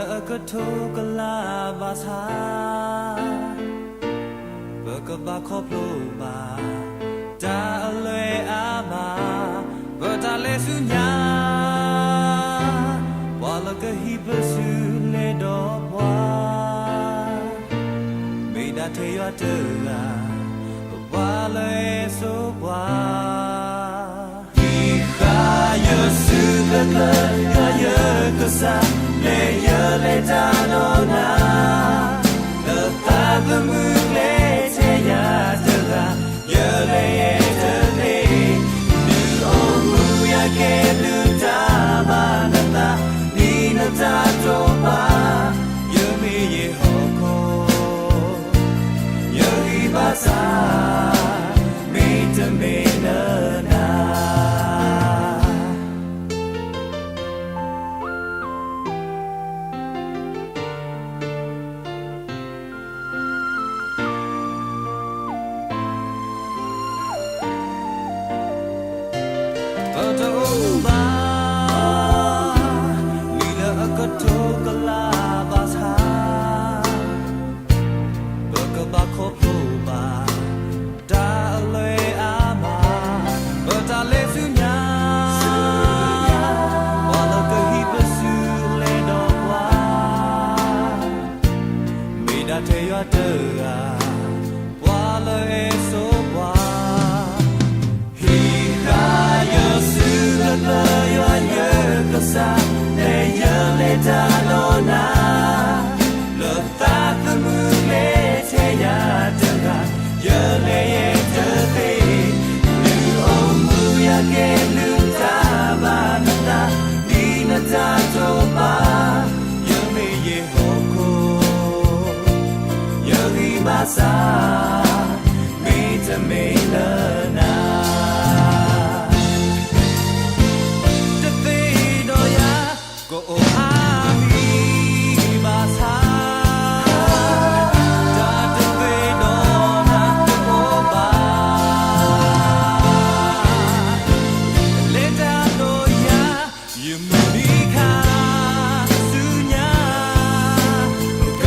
လၢအကထိကလးဘၣ်ဆၣ်, ပကဘၣ်ခီဖျိဘၣ် တၢ်အလွဲၢ်အါမး, ပတၢ်လဲၤဆူညါ, ပှၤလၢကဟံးပစုလဲၤဒီးပှၤ, မ့ၢ်ဒၣ်ထဲယွၤတဂၤ, ပပှၤလၢအစိပှၤ ဟံးဃာ်ယစုကျၢၤကျၢၤ ယွၤယကစၢ်, လၢယလဲၤတၢ်ဒီးနၤ, လၢသးသမူကျဲထဲယၤတဂၤ, ယလဲၤယဲတသ့, ဒုးအိၣ်မူယၤကဲဘျုးတၢ်ဘၣ်နသး, ဒ်နတၢ်တိာ်ပာ်, ယမ့ၢ်ယဟီၣ်ခိၣ် ယဂံၢ်ဘါစၢ်, မ့တမ့ၢ်လၢနၤ. ပတအိၣ်မူဘၣ် မ့ၢ်လၢအကထိကလးဘၣ်ဆၣ်, ပကဘၣ်ခီဖျိဘၣ် တၢ်အလွဲၢ်အါမး, ပတၢ်လဲၤဆူညါ, ပှၤလၢကဟံးပစုလဲၤဒီးပှၤ, မ့ၢ်ဒၣ်ထဲယွၤတဂၤ, ပှၤလၢအစိပှၤ ဟံးဃာ်ယစုကျၢၤကျၢၤ ယွၤယကစၢ်, လၢယလဲၤတၢ်ဒီးနၤ, လၢသးသမူကျဲထဲယၤတဂၤ, ယလဲၤယဲတသ့, ဒုးအိၣ်မူယၤကဲဘျုးတၢ်ဘၣ်နသး, ဒ်နတၢ်တိာ်ပာ်, ယမ့ၢ်ယဟီၣ်ခိၣ် ယဂံၢ်ဘါစၢ်, မ့တမ့ၢ်လၢနၤ. တသ့ဒီးယၤ ကအိၣ်အါမံၤဘၣ်ဆၣ်, တၢ်တသ့ဒီးနၤတအိၣ်ဘၣ်, လဲၤတၢ်ဒီးယၤ ယမုၢ်နံၤခါဆူညါ, က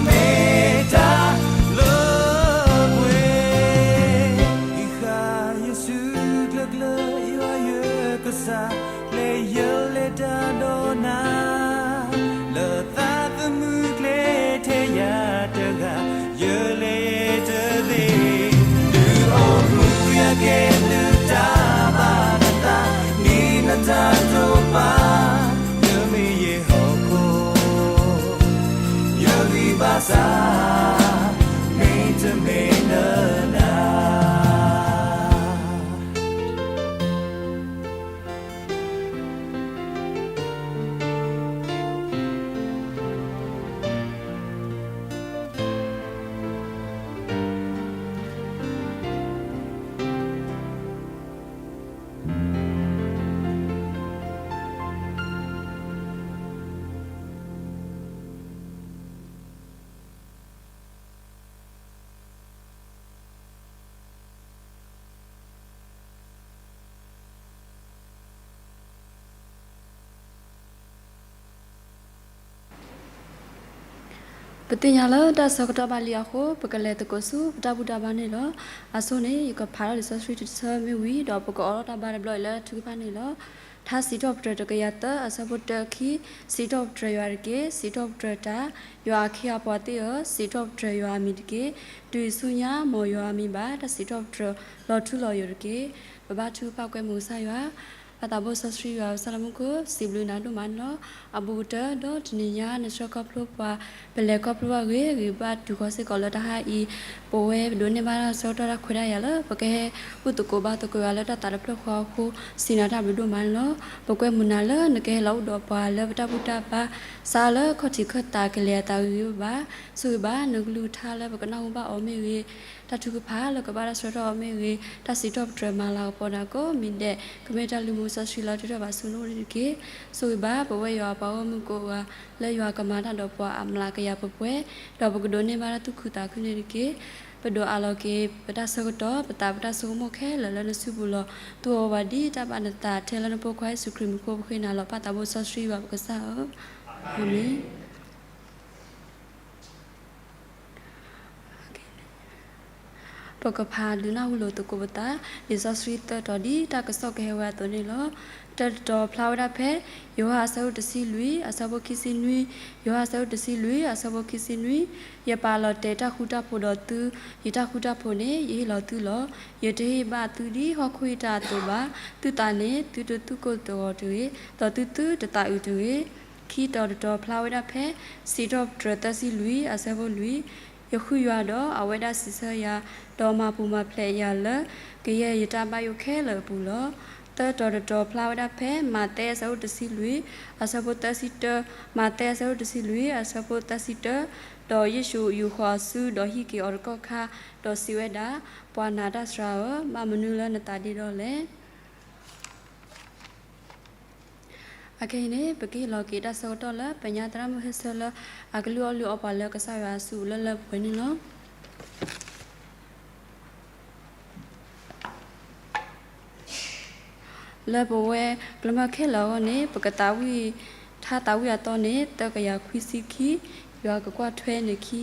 မ့ၢ်တၢ်လၢပှဲၤ, ဟံးဃာ်ယစုကျၢၤကျၢၤ ယွၤယကစၢ်, လၢယလဲၤတၢ်ဒီးနၤ, လၢသးသမူကျဲထဲယၤတဂၤ, ယလဲၤတသ့, ဒုးအိၣ်မူယၤကဲဘျုးတၢ်ဘၣ်နသး, ဒ်နတၢ်တိာ်ပာ်, ယမ့ၢ်ယဟီၣ်ခိၣ်, ယဂံၢ်ဘါစၢ်, မ့တမ့ၢ်လၢနၤ. ပသ့ၣ်ညါလၢတၢ်ဆၢကတီၢ်ဘၣ်လံအဃိ ပကလဲၤသကိးဆူပတၢ်ဘူၣ်တၢ်ဘါန့ၣ်လီၤ. အဆိန့ၣ် ယကဖးထီၣ်လံာ်စီဆှံတဆၢမ့ၢ်ဝံၤ ဒီးပကအိးထီၣ်တၢ်ဘါတဘျီအံၤလၢထူကဖၣ်န့ၣ်လီၤ. ထါစံးထီၣ်ပတြၢၤတကယၤသၢ အဆၢဖိတၢ ခံ, စံးထီၣ်ပတြၢၤယွၤတက့ၢ်. စံးထီၣ်ပတြၢၤတၢ်, ယွၤအခ့အပှၤသ့ၣ်ဧၢ, စံးထီၣ်ပတြၢၤယွၤအမံၤတက့ၢ်. တုၤအံၤဆူညါ မ်ယွၤအမံၤဘၣ်တၢ်စံးထီၣ်ပတြၢၤလီၤထူလီၤယိာ်တက့ၢ်. ပဘါထုကဖၣ်ကွဲမုာ်ကစၢ်ယွၤ, ပၢ်သးဘိစီဆှံယွၤ ပဆၣ်လၢမူခိၣ် စံးဘျုးနၤဒိၣ်မးန့ၣ်လီၤ. အဘူးကတၢၢ် ဒီးတနံၤညါ နဆှၢခီဖျိပှၤ ပလဲၤခီဖျိဘၣ်ဂ့ၤဂ့ၤဘၣ်တုၤဃီစ့ၢ်ကီးလၢတဟါအံၤ, ပဝဲပဒိးန့ၢ်ဘၣ်တၢ်ဆၢကတီၢ်တၢ်ခွဲးတၢ်ယာ်လၢ ပကဟဲဘူၣ်သကိးဘါသကိးယွၤလၢတၢ်သးတဖျၢၣ်ဃီအဃိ စံးနၤတၢ်ဘျုးဒိၣ်မးန့ၣ်လီၤ. ပကွဲမုာ်နၤလၢနကဟဲလီၤအိၣ်ဒီးပှၤလၢပတၢ်ဘူၣ်တၢ်ဘါ စးလၢခီၣ်ထံးခၢၣ်သးကလဲၤအသးဂ့ၤဂ့ၤဘၣ်ဘၣ်. ဆိၣ်ဂ့ၤဘၣ် နကလုၢ်ကထါလၢပကနၢ်ဟူဘၣ်အီၤမ့ၢ်ဂ့ၤ, တၢ်ထုကဖၣ်လၢကဘၣ်တၢ်ဆှၢထီၣ်အီၤမ့ၢ်ဂ့ၤ, တၢ်စံးထီၣ်ပတြၢၤမၤလၤကပီၤနၤကိးမံၤဒဲး ကမ့ၢ်တၢ်လုၢ်မူစီဆှံလီၤတံၢ်ထီၣ်ဘးဆူနအိၣ်န့ၣ်တက့ၢ်. ဆိၣ်ဂ့ၤဘၣ် ပဝဲယွၤအပှၤဂီၢ်မုၢ်ကိးဂၤ လၢယွၤကမၤတၢ်ဒီးပှၤအမျးကယၤပှဲၤပှဲၤ, ဒီးပကဒိးန့ၢ်ဘၣ်တၢ်သူၣ်ခုသးခုန့ၣ်တက့ၢ်. ပဒိးအးလီၤက့ၤ ပတၢ်ဆၢကတီၢ် ပသးပတၢ်ဆိကမိၣ်ခဲလၢာ်လၢနစုပူၤလီၤ. သူအီၤဝဲဒ်တၢ်ဘၣ်နသး ထဲလၢနဖိခွါယ့ၣ်ၡူးခရံာ်မံၤအဃိ ပဃ့နၤလီၤ ပၢ်သးဘိစီဆှံယွၤပကစၢ်ဧၢ. အၤမ့ၣ်. ပကဖးဒုးနၢ်ဟူလိာ်သကိးပသး လံာ်စီဆှံသၢတီၤ ဒ်တၢ်ကစီၣ်ကဟဲဝဲအသိးန့ၣ်လီၤ. တၢတတီၤဖျါဝဲဒၣ်ဖဲ ယိၤဟၣ်အဆၢဒိၣ်တဆံလွံၢ် အဆၢဖိခံဆံနွံ, ယိၤဟၣ်အဆၢဒိၣ်တဆံလွံၢ် အဆၢဖိခံဆံနွံ, ယပာ်လီၤတဲာ်တၢ်ဃူတၢ်ဖိးဒီးသု, ယတၢ်ဃူတၢ်ဖိးန့ၣ် ယဟ့ၣ်လီၤသုလီၤ. ယတဟ့ၣ်ဘၣ်သုဒ်ဟီၣ်ခိၣ်ဟံၣ်တၢ်အသိးဘၣ်. သုသးန့ၣ် သုတသူၣ်ကိၢ်သဂီၤတဂ့ၤ, ဒီးသုသုတသးအုးတဂ့ၤ. ခံတီၤတတီၤဖျါဝဲဒၣ်ဖဲ စံးထီၣ်ပတြၢၤသၢဆံလွံၢ် အဆၢဖိလွံၢ်, ယဃုယွၤဒီးအဝဲဒၣ်စံးဆၢယၤ, ဒီးမၤပူၤမၤဖျဲးယၤလၢ ကယဲၢ်ယတၢ်ဘၣ်ယိၣ်ခဲလၢာ်အပူၤလီၤ. သၢတီၤတတီၤဖျါဝဲဒၣ်ဖဲ မးသဲအဆၢဒိၣ်တဆံလွံၢ် အဆၢဖိသၢဆံတၢ, မးသဲအဆၢဒိၣ်တဆံလွံၢ် အဆၢဖိသၢဆံတၢ, ဒီးယ့ၣ်ၡူးယူာ်ဃီၤအစုဒီးဟံးက့ၤအီၤတကီၢ်ခါ, ဒီးစံးဝဲဒၣ်, ပှၤနာ်တၢ်စှၤဧၢ, ဘၣ်မနုၤလၢနသးဒ့ဒီလဲၣ်. အခဲအံၤန့ၣ် ပကဟ့ၣ်လီၤက့ၤတၢ်ဆၢကတီၢ်လၢ ပညါသရၣ်မုၣ်ဟဲဆၢလၢ အကလုၢ်အီၣ်လုၢ်အီပှၤလၢကစၢ်ယွၤအစုပူၤလၢလၢပှဲၤပှဲၤန့ၣ်လီၤ. လၢပဝဲကျၢၢ်မၢ်ခဲလၢာ်အဂီၢ်န့ၣ် ပကသးဝံၣ်ထါသးဝံၣ်အသီန့ၣ် သၢကယၤခွံဆံခံ, ယွၤကကွၢ်ထွဲနခံ.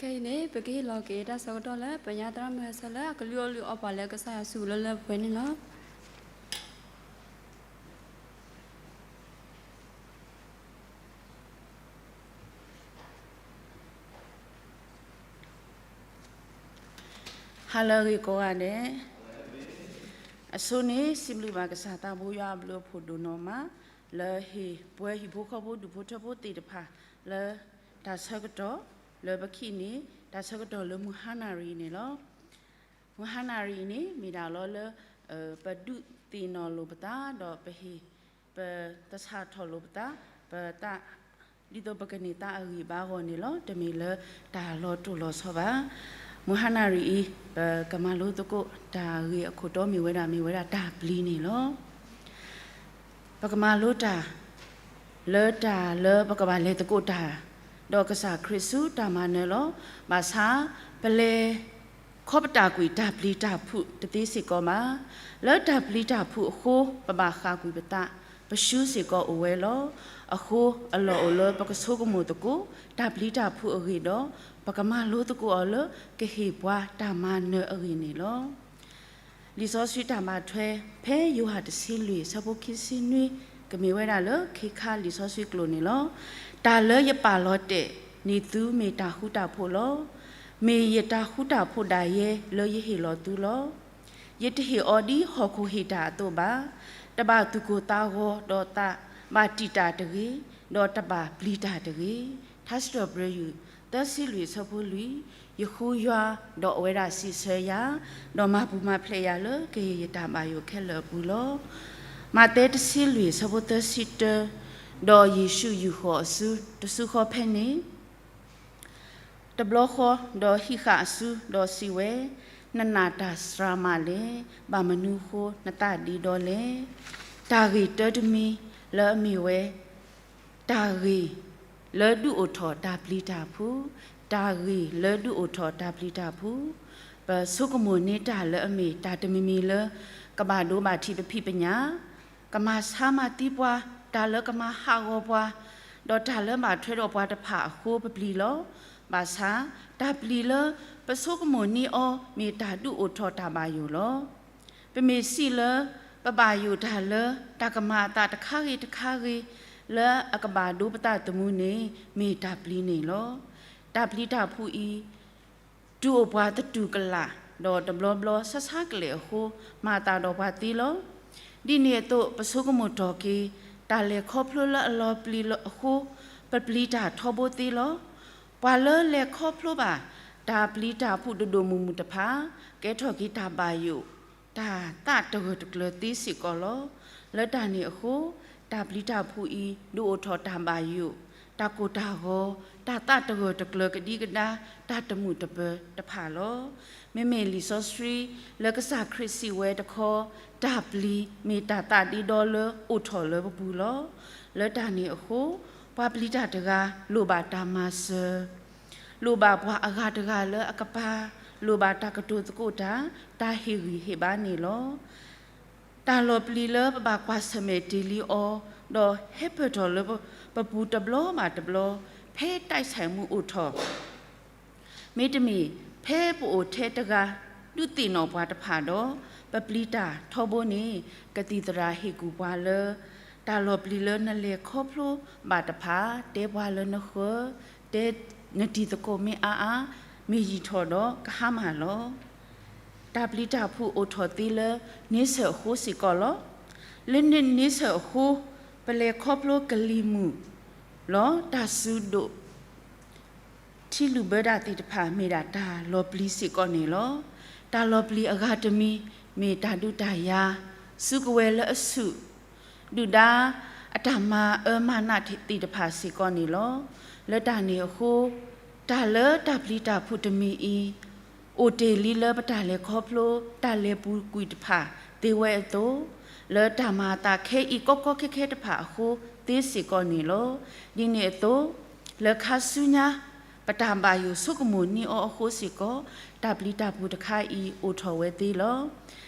ခဲအံၤန့ၣ် ပကဟ့ၣ်လီၤက့ၤတၢ်ဆၢကတီၢ်လၢ ပညါသရၣ်မုၣ်ဟဲဆၢလၢအကလုၢ်အီၣ်လုၢ်အီပှၤလၢကစၢ်ယွၤစုပူၤလၢလၢပှဲၤပှဲၤန့ၣ်လီၤ. ဟါလၢအဂ့ၤကိးဂၤဒဲး, အဆိန့ၣ် စံးဘျုးဘၣ်ကစၢ်သးဘိယွၤအဘျုးအဖှိၣ်ဒိၣ်နီၢ်မး လၢဟ့ၣ်ပှၤဟံၣ်ဖိဃီဖိဒူၣ်ဖိထၢဖိသ့ၣ်တဖၣ် လၢတၢ်ဆၢကတီၢ် လၢပခံန့ၣ် တၢ်ဆၢကတီၢ်လၢမုၢ်ဟါနၣ်ရံၣ်အံၤန့ၣ်လီၤ. မုၢ်ဟါနၣ်ရံၣ်အံၤန့ၣ် မ့ၢ်ဒၣ်လီၤလၢ ပဒုးသ့ၣ်နီၣ်လိာ်ပသး ဒီးပဟ့ၣ် ပသဆၣ်ထီၣ်လိာ်ပသး ပသး ဒ်သိးပကန့ၢ်သါအဂံၢ်ဘါအဂီၢ်န့ၣ်လီၤ. တမ့ၢ်လၢတၢ်လီၤတိၢ်လီၤဆီဘၣ်. မုၢ်ဟါနၣ်ရံၣ်အံၤ ပကမၤလိသကိးတၢ်ဂ့ၢ်အခိၣ်တီမ့ၢ်ဝဲဒၣ် မ့ၢ်ဝဲဒၣ်တၢ်ပျံၤန့ၣ်လီၤ. ပကမၤလိတၢ် လၢတၢ်လၢပကဘၣ်လဲၤသကိးတၢ် ဒီးကစၢ်ခရံာ်ဆူတၢ်မၤနၢၤလီၤ. ဘၣ်ဆၣ် ပလဲၤခီပတာ်ကွံာ်တၢ်ပျံၤတၢ်ဖုးတသ့စ့ၢ်ကီးဘၣ်. လၢတၢ်ပျံၤတၢ်ဖုးအဃိ ပဘၣ်ဃၣ်ကွံာ်ပသး ပၡူစ့ၢ်ကီးအိၣ်ဝဲလီၤ. အဃိ အလီၢ်အိၣ်လၢပကဆိကမိၣ်သကိး တၢ်ပျံၤတၢ်ဖုးအဂ့ၢ်ဒီး ပကမၤလိသကိးအီၤလၢ ကဟ့ၣ်ပှၤတၢ်မၤနၢၤအဂ့ၢ်န့ၣ်လီၤ. လံာ်စီဆှံတၢ်ဘၣ်ထွဲ ဖဲယိၤဟၣ်တဆံလွံၢ် အဆၢဖိခံဆံနွံ ကမ့ၢ်ဝဲဒၣ်လၢခ့ခါလံာ်စီဆှံကျိာ်န့ၣ်လီၤ. တၢ်လၢယပာ်လီၤတဲာ်န့ၢ်သုမ့ၢ်တၢ်ဃူတၢ်ဖိးလီၤ. မ့ၢ်ယတၢ်ဃူတၢ်ဖိးဒၣ်ယဲလၢယဟ့ၣ်လီၤသုလီၤ. ယတဟ့ၣ်အီၤဒ်ဟီၣ်ခိၣ်ဟ့ၣ်တၢ်အသိးဘၣ်. တဘၣ်သူၣ်ကိၢ်သးဂီၤဒီးသး, ဘၣ်တံာ်တာ်တဂ့ၤ, ဒီးတဘၣ်ပျံၤတၢ်တဂ့ၤ. ထါစံးထီၣ်ပတြၢၤယုၢ် သၢဆံလွံၢ်အဆၢဖိလွံၢ်, ယဃုယွၤ ဒီးအဝဲဒၣ်စံးဆၢယၤ, ဒီးမၤပူၤမၤဖျဲးယၤလၢကယဲၢ်ယတၢ်ဘၣ်ယိၣ်ခဲလၢာ်အပူၤလီၤ. မးသဲတဆံလွံၢ်အဆၢဖိသၢဆံတၢ, ဒီးယ့ၣ်ၡူးယူာ်ဃီၤအစုတစုဃီဖဲန့ၣ် တဘျီဃီ ဒီးဟံးဃာ်အစု ဒီးစံးဝဲ, နနာ်တၢ်စှၤမးလဲၣ်, ဘၣ်မနုၤအဃိနသးဒ့ဒီလဲၣ်. တၢ်ဂ့ၢ်တၢတမံၤလၢအမ့ၢ်ဝဲ တၢ်ဂ့ၢ်လၢဒုးအိၣ်ထီၣ်တၢ်ပျံၤတၢ်ဖုး, တၢ်ဂ့ၢ်လၢဒုးအိၣ်ထီၣ်တၢ်ပျံၤတၢ်ဖုး, ပဆိကမိၣ်န့ၢ်တၢ်လၢအမ့ၢ်တၢ်တမံၤမံၤလၢ ကဘၣ်ဒိဘၣ်ထံးပဖံးပညၣ်, ကမၤဆါမၤသံပှၤ, တၢ်လၢကမၤဟးဂီၤပှၤ, ဒီးတၢ်လၢဘၣ်ထွဲဒီးပှၤတဖၣ်အဃိပပျံၤလီၤ. ဘၣ်ဆၣ် တၢ်ပျံၤလၢပဆိကမိၣ်န့ၢ်အီၤ မ့ၢ်တၢ်ဒုးအိၣ်ထီၣ်တၢ်ဘၣ်ယိၣ်လီၤ. ပမ့ၢ်စံးလၢ ပဘၣ်ယိၣ်တၢ်လၢ တၢ်ကမၤအသးတခါဂ့ၤတခါဂ့ၤ လၢအကဘၣ်ဒိပသးသမူန့ၣ် မ့ၢ်တၢ်ပျံၤန့ၣ်လီၤ. တၢ်ပျံၤတၢ်ဖုးအံၤ တုၤအိၣ်ပှၤသတူၢ်ကလာ်, ဒီးတဘျီဘျီဆါဆါကလဲာ်အဃိ မၤအသးဒီးပှၤသ့လီၤ. ဒ်န့ၣ်အသိး ပဆိကမိၣ်ထီၣ်က့ၤ တၢ်လဲၤခီဖျိလၢအလီၤပျံၤအဃိ ပပျံၤတၢ်ထီဘိသ့လီၤ. ပှၤလၢလဲၤခီဖျိဘၣ် တၢ်ပျံၤတၢ်ဖုးဒိၣ်ဒိၣ်မုၢ်မုၢ်တဖၣ် ကဲထီၣ်က့ၤတၢ်ဘၣ်ယိၣ် တၢ်သးတဂၢၢ်တကျၢၤသ့စ့ၢ်ကီးလီၤ. လၢတၢ်န့ၣ်အဃိ တၢ်ပျံၤတၢ်ဖုးအံၤ ဒုးအိၣ်ထီၣ်တၢ်ဘၣ်ယိၣ်, တၢ်ကိၢ်တၢ်ဂီၤ, တၢ်သးတဂၢၢ်တကျၢၤကဒံကဒါ, တၢ်တမုာ်တပၢၤတဖၣ်လီၤ. မ့မ့ၢ်လံာ်စီဆှံ လၢကစၢ်ခရံာ်စံးဝဲတခီ, တၢ်ပျံၤမ့ၢ်တၢ်သးဒ့ဒီလၢအိၣ်ထီၣ်လၢပပူၤလီၤ. လၢတၢ်န့ၣ်အဃိ ပှၤပျံၤတၢ်တဂၤ လိၣ်ဘၣ်တၢ်မၤစၢၤ လိၣ်ဘၣ်ပှၤအဂၤတဂၤလၢအကပၤ, လိၣ်ဘၣ်တၢ်ကတိၤသကိးတၢ်, တၢ်ဟ့ၣ်ဂံၢ်ဟ့ၣ်ဘါန့ၣ်လီၤ. တၢ်လီၤပျံၤလၢပဘၣ်ကွၢ်ဆၢၣ်မဲာ်တ့ၢ်လံအီၤ, ဒီးဟဲပၢၢ်ထီၣ်လၢပပူၤတဘျီဘၣ်တဘျီ, ဖဲတိုက်ဆိုင်မှုအိၣ်ထီၣ် မ့တမ့ၢ် ဖဲပအိၣ်ထဲတဂၤ ဒုးသ့ၣ်နီၣ်ပှၤတဖၣ်ဒီး ပပျံၤတၢ်ထီဘိန့ၣ် ကသံၣ်သရၣ်ဟ့ၣ်ကူၣ်ပှၤလၢ တၢ်လီၤပျံၤလၢနလဲၤခီဖျိဘၣ်တဖၣ် တဲပှၤလၢနဃၢၤ, တဲနတံၤသကိးမ့ၢ်အါအါ မ့ၢ်ယံာ်ထီၣ်ဒီးကဟါမၢ်လီၤ. တၢ်ပျံၤတၢ်ဖုးအိၣ်ထီၣ်သ့လၢန့ဆၢၣ်အဃိစ့ၢ်ကီးလီၤ. လၢန့ဆၢၣ်အဃိ ပလဲၤခီဖျိကလံၤမုၢ်လီၤ. တၢ်စုဒိၣ် ထံလုၢ်ဘၢတၢ်သ့ၣ်တဖၣ် မ့ၢ်ဒၣ်တၢ်လီၤပျံၤစ့ၢ်ကီးန့ၣ်လီၤ. တၢ်လီၤပျံၤအဂၤတမံၤ မ့ၢ်တၢ်ဒုးတၢ်ယၤ, စုကဝဲၤလၢအဆူၣ်, ဒုၣ်ဒါအတၢ်မၤအၢမၤနးသ့ၣ်တဖၣ်စ့ၢ်ကီးန့ၣ်လီၤ. လၢတၢ်န့ၣ်အဃိ တၢ်လၢတၢ်ပျံၤတၢ်ဖုးတမံၤအံၤ အိၣ်တ့ၢ်လံလၢပတၢ်လဲၤခီဖျိ တၢ်လဲၤပူၤကွံာ်တဖၣ်သ့ဝဲအသိး, လၢတၢ်မၤအသးခဲအံၤကီကီခဲခဲတဖၣ်အဃိသ့စ့ၢ်ကီးန့ၣ်လီၤ. ဒ်န့ၣ်အသိး လၢခါဆူညါ ပတၢ်ဘၣ်ယိၣ်ဆိကမိၣ်န့ၢ်အီၤအဃိစ့ၢ်ကီး တၢ်ပျံၤတၢ်ဖုးတခါအံၤအိၣ်ထီၣ်ဝဲသ့လီၤ.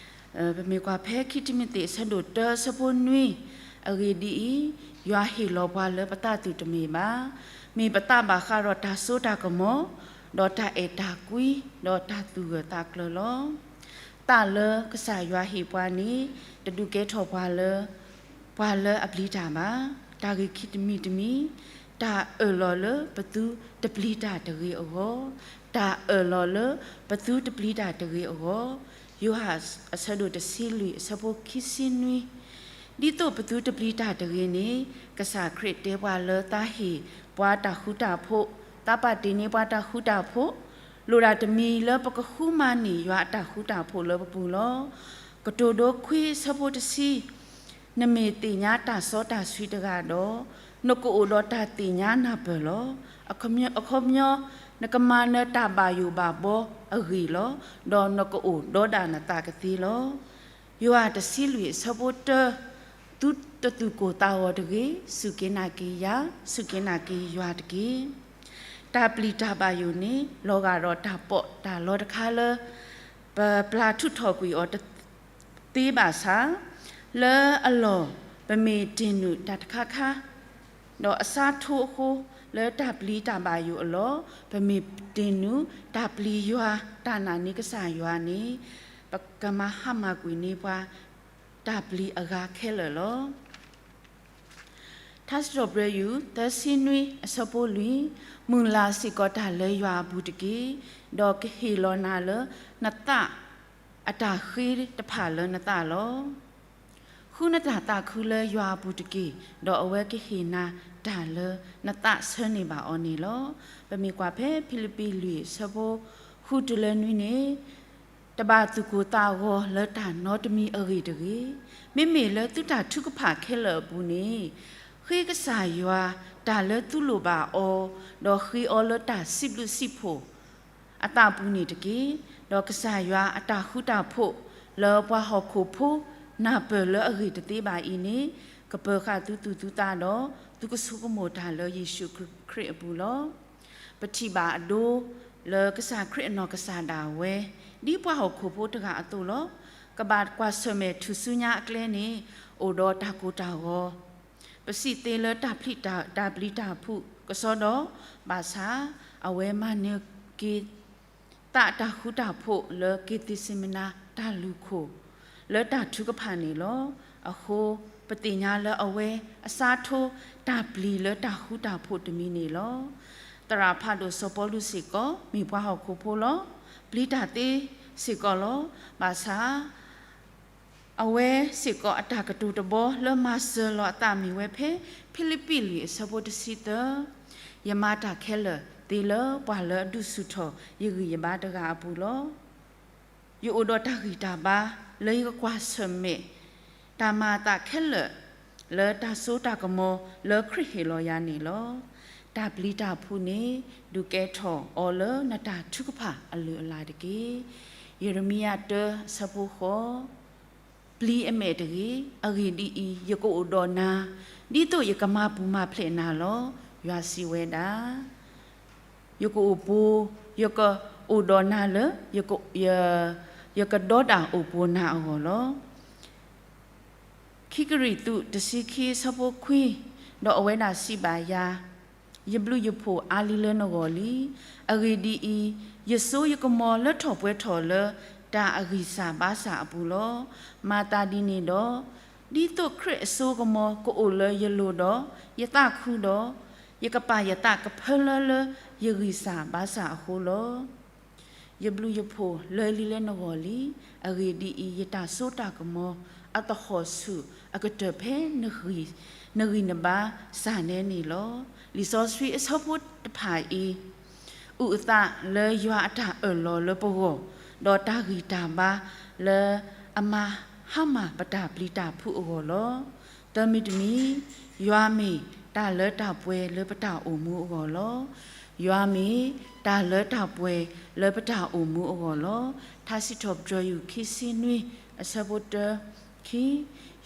ပမ့ၢ်ကွၢ်ဖဲခံတံၤမသ့း အဆၢဒိၣ်တၢ အဆၢဖိနွံ, အဂ့ၢ်ဒ်အံၤ, ယွၤဟ့ၣ်လီၤပှၤလၢပသးသူၣ်တမ့ၢ်ဘၣ်. မ့ၢ်ပသးဘၣ်ဃးဒီးတၢ်စိတၢ်ကမီၤ ဒီးတၢ်အဲၣ်တၢ်ကွံ, ဒီးတၢ်သူၣ်ဂၢၢ်သးကျၢၤလီၤ. သးလၢကစၢ်ယွၤဟ့ၣ်ပှၤန့ၣ် တဒုးကဲထီၣ်ပှၤလၢ ပှၤလၢအပျံၤတၢ်ဘၣ်. တၢ်ဂ့ၢ်ခံတမံၤတမံၤ, တၢ်အၢၣ်လီၤလၢပသုတပျံၤတၢ်တဂ့ၤအဂီၢ်, တၢ်အၢၣ်လီၤလၢပသုတပျံၤတၢ်တဂ့ၤအဂီၢ်, ယိၤဟၣ်အဆၢဒိၣ်တဆံလွံၢ်အဆၢဖိခံဆံနွံ ဒ်သိးပသုတပျံၤတၢ်တဂ့ၤန့ၣ်, ကစၢ်ခရံာ်တဲပှၤလၢသးဟ့ၣ်ပှၤတၢ်ဃူတၢ်ဖိး, သးပာ်တ့ၢ်န့ၢ်ပှၤတၢ်ဃူတၢ်ဖိး, လိၣ်ဒၣ်တမံၤလၢပကဃုမၤန့ၢ်ယွၤအတၢ်ဃူတၢ်ဖိးလၢပပူၤလီၤ. ကတိၤဒိခွံအဆၢဖိတဆံ, နမ့ၢ်သ့ၣ်ညါတၢ်စီတၢ်ဆှံတဂၤဒီး, နကအိၣ်ဒီးတၢ်သ့ၣ်ညါနၢ်ပၢၢ်လီၤ. အခီပညီ, နကမၤနၢၤတၢ်ဘၣ်ယိၣ်ဘၣ်ဘီအဂ့ၢ်လီၤ. ဒီးနကအိၣ်ဒီးဒၣ်နသးကသ့လီၤ. ယိၤဟၣ်တဆံလွံၢ်အဆၢဖိတၢ, သုတသူၣ်ကိၢ်သးဂီၤတဂ့ၤ, စူၢ်က့ၤနာ်က့ၤယၤ, စူၢ်က့ၤနာ်က့ၤယွၤတက့ၢ်. တၢ်ပျံၤတၢ်ဘၣ်ယိၣ်န့ၣ် လီၤဂာ်ဒီးတၢ်ပီးတၢ်လီတခါလၢ ပပျၢ်ထုးထီၣ်ကွံာ်အီၤတသ့ဘၣ်ဆၣ်, လၢအလီၢ်ပမ့ၢ်တ့ၢ်နုာ်တၢ်တခါခါ ဒီးအဆါထိအဃိ, လၢတၢ်ပျံၤတၢ်ဘၣ်ယိၣ်အလီၢ် ပမ့ၢ်တ့ၢ်နုာ်တၢ်ပျံၤယွၤ တၢ်နာ်န့ၢ်ကစၢ်ယွၤန့ၣ်, ပကမၤဟါမၢ်ကွံာ်န့ၢ်ပှၤ တၢ်ပျံၤအဂၤခဲလၢာ်လီၤ. ထါစံးထီၣ်ပတြၢၤယုၢ် သၢဆံနွံအဆၢဖိလွံၢ်, မုၢ်လၢ်စ့ၢ်ကီးတၢ်လၢယွၤအပူၤတက့ၢ်, ဒီးကဟ့ၣ်လီၤနၤလၢနသးအတၢ်ဃ့တဖၣ်လၢနသးလီၤ. ဃုနတၢ်သးခုလၢယွၤအပူၤတက့ၢ်, ဒီးအဝဲကဟ့ၣ်နၤတၢ်လၢနသးဆၢန့ၢ်ဘၣ်အီၤန့ၣ်လီၤ. ပမ့ၢ်ကွၢ်ဖဲဖံလံးပံးလွံၢ်အဆၢဖိဃုတုၤလၢနွံန့ၣ်, တဘၣ်သူၣ်ကိၢ်သးဂီၤလၢတၢ်နီတမံၤအဂ့ၢ်တဂ့ၤ, မ့မ့ၢ်လၢသုတၢ်ထုကဖၣ်ခဲလၢာ်အပူၤန့ၣ်, ဃ့ကစၢ်ယွၤတၢ်လၢသုလိၣ်ဘၣ်အီၤ, ဒီးဃ့အီၤလၢတၢ်စံးဘျုးစံးဖှိၣ် အသးပူၤန့ၣ်တက့ၢ်. ဒီးကစၢ်ယွၤအတၢ်ဃူတၢ်ဖိးလၢပှၤဟီၣ်ခိၣ်ဖိနၢ်ပၢၢ်လၢအဂ့ၢ်တသ့ဘၣ်အံၤန့ၣ်, ကပၢၤဃာ်သုသူၣ်သုသးဒီး သုကဆိကမိၣ်တၢ်လၢယ့ၣ်ၡူးခရံာ်အပူၤလီၤ. ပထံၣ်ဘၣ်အဒိလၢကစၢ်ခရံာ်အနီၢ်ကစၢ်ဒၣ်ဝဲ ဒ်ပှၤဟီၣ်ခိၣ်ဖိတဂၤအသိးလီၤ. ကဘၣ်ကွၢ်ဆၢၣ်မဲာ်ထူၣ်စုညါအကျဲန့ၣ် အိၣ်ဒီးတၢ်ကိၢ်တၢ်ဂီၤ, ပစံးသ့လၢတၢ်ပျံၤတၢ်ဖုးကစီဒီ, ဘၣ်ဆၣ် အဝဲမၤနၢၤက့ၤ သးတၢ်ဃူတၢ်ဖိးလၢက့ၤသ့ၣ်စံမနၤတၢ်လူၢ်ခိၣ် လၢတၢ်ထုကဖၣ်န့ၣ်လီၤ. အဃိ ပသ့ၣ်ညါလၢအဝဲအစးထီၣ်တၢ်ပျံၤလၢတၢ်ဃူတၢ်ဖိးတမံၤန့ၣ်လီၤ. သရၣ်ဖးဒိၣ်စီၤပီလူးစ့ၢ်ကီး မ့ၢ်ပှၤဟီၣ်ခိၣ်ဖိလီၤ. ပျံၤတၢ်သ့စ့ၢ်ကီးလီၤ. ဘၣ်ဆၣ် အဝဲစ့ၢ်ကီးအတၢ်ကတိၤတဘီလၢမၤစၢၤလီၤအသးမ့ၢ်ဝဲဖဲ ဖံလံးပံးလွံၢ်အဆၢဖိတဆံသၢ, ယမၤတၢ်ခဲလၢာ်သ့လၢပှၤလၢအဒုးဆူၣ်ထီၣ်ယဂံၢ်ယဘါတဂၤအပူၤလီၤ. ယအိၣ်ဒီးတၢ်ဂံၢ်တၢ်ဘါလၢယကကွၢ်ဆၢၣ်မဲာ် တၢ်မၤအသးခဲလၢာ် လၢတၢ်စိတၢ်ကမီၤလၢခရံာ်ဟ့ၣ်လီၤယၤန့ၣ်လီၤ. တၢ်ပျံၤတၢ်ဖုးန့ၣ် ဒုးကဲထီၣ်အီၤလၢနတၢ်ထုကဖၣ်အလုၢ်အလၢ်တက့ၢ်. ယံးရမံယၤတၢအဆၢဖိဃိး, ပျံၤအမဲာ်တဂ့ၤ. အဂ့ၢ်ဒ်အံၤ, ယကအိၣ်ဒီးနၤ, ဒ်သိးယကမၤပူၤမၤဖျဲးနၤလီၤ. ယွၤစံးဝဲဒၣ် ယကအိၣ်ပူၤ, ယကအိၣ်ဒီးနၤလၢ ယကဒီးတၢ်အိၣ်ပူၤနၤအဂီၢ်လီၤ. ခံကရံၣ်သူး တဆံခံ အဆၢဖိခွံ, ဒီးအဝဲဒၣ်စံးဘၣ်ယၤ, ယဘျုးယဖှိၣ်အါလံလၢနဂီၢ်လံ. အဂ့ၢ်ဒ်အံၤ, ယစိယကမီၤလၢထီၣ်ပှဲၤထီၣ်လၢတၢ်အဂံၢ်စၢ်ဘါစၢ်အပူၤလီၤ. မၤသးဒ်န့ၣ်ဒီး, ဒ်သိးခရံာ်အစိကမီၤကအိၣ်လၢယလိၤဒီး, ယသးခုဒီး, ယကပာ်ယသးကဖၢလၢလၢယဂံၢ်စၢ်ဘါစၢ်အဃိလီၤ. ယဘျုးယဖှိၣ်လၢလံလၢနဂီၢ်လံ. အဂ့ၢ်ဒ်အံၤ, ယတၢ်စိတၢ်ကမီၤအသဟီၣ်ဆူၣ်အကတၢၢ်ဖဲ နဂံၢ်နဘါစၢ်နဲန့ၣ်လီၤ. လံာ်စီဆှံအဆၢဖိတဖၣ်အံၤ အုၣ်အသးလၢယွၤအတၢ်အၢၣ်လီၤလၢပဂီၢ်, ဒီးတၢ်ဂံၢ်တၢ်ဘါလၢအမၤဟါမၢ်ပတၢ်ပျံၤတၢ်ဖုးအဂီၢ်လီၤ. တၢ်မံၤတမံၤ, ယွၤမ့ၢ်တၢ်လၢတၢ်ပှဲၤလၢပတၢ်အိၣ်မူအဂီၢ်လီၤ. ယွၤမ့ၢ်တၢ်လၢတၢ်ပှဲၤလၢပတၢ်အိၣ်မူအဂီၢ်လီၤ. ထါစံးထီၣ်ပတြၢၤယုၢ်ခံဆံနွံ အဆၢဖိတၢ ခံ,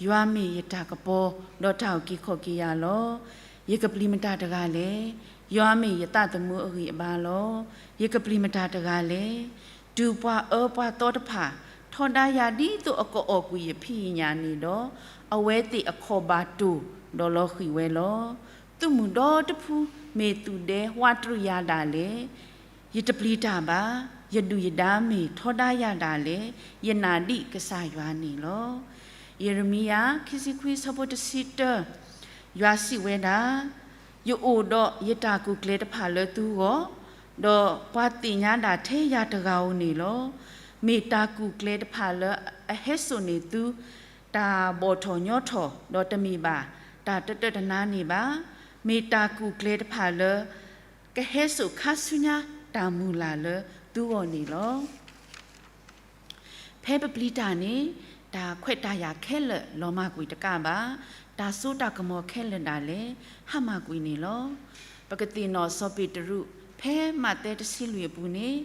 ယွၤမ့ၢ်ယတၢ်ကပီၤ ဒီးတၢ်အုၣ်က့ၤခီၣ်က့ၤယၤလီၤ. ယကပျံၤမတၤတဂၤလဲၣ်. ယွၤမ့ၢ်ယသးသမူအဂံၢ်အဘါလီၤ. ယကပျံၤမတၤတဂၤလဲၣ်. တုၤပှၤအၢပှၤသီတဖၣ် ထီဒါယၤဒ်သိးအကအီၣ်ကွံာ်ယဖံးယညၣ်န့ၣ်ဒီး, အဝဲသ့ၣ်အခီၣ်ဘၣ်တိၢ်ဒီးလီၤဃံၤဝဲလီၤ. သုးမုၢ်ဒီတဖုမ့ၢ်သူၣ်ဒဲဝးတရံးယၤဒၣ်လဲာ်, ယတပျံၤတၢ်ဘၣ်. ယဒုၣ်ယဒါမ့ၢ်ထီဒါယၤဒၣ်လဲာ်, ယနာ်ဒံးကစၢ်ယွၤန့ၣ်လီၤ. ယံးရမံယၤ ခံဆံခွံ ဆၢဖိတဆံတၢ, ယွၤစံးဝဲဒၣ်, ယအိၣ်ဒီးယတၢ်ကူၣ်ကျဲၤတဖၣ်လၢသုဂီၢ်, ဒီးပှၤသ့ၣ်ညါဒၣ်ထဲယၤတဂၤဧိၤန့ၣ်လီၤ. မ့ၢ်တၢ်ကူၣ်ကျဲၤတဖၣ်လၢအဟဲစိာ်န့ၢ်သု တၢ်ဘီၣ်ထီၣ်ညီထီၣ်, ဒီးတမ့ၢ်ဘၣ်တၢ်တတၢတနါန့ၣ်ဘၣ်. မ့ၢ်တၢ်ကူၣ်ကျဲၤတဖၣ်လၢ ကဟဲစိာ်ခါဆူညါတၢ်မုၢ်လၢ်လၢသုဂီၢ်န့ၣ်လီၤ. ဖဲပပျံၤတၢ်န့ၣ် တၢ်ခွဲးတၢ်ယာ်ခဲလၢာ်လီၤမၢ်ကွံာ်တကးဘၣ်, တၢ်စိတၢ်ကမီၤခဲလၢာ်ဒၣ်လဲာ် ဟါမၢ်ကွံာ်န့ၣ်လီၤ. ပကသ့ၣ်နီၣ်စီၤပ့းတရူး ဖဲမးသဲတဆံလွံၢ်အပူၤန့ၣ်,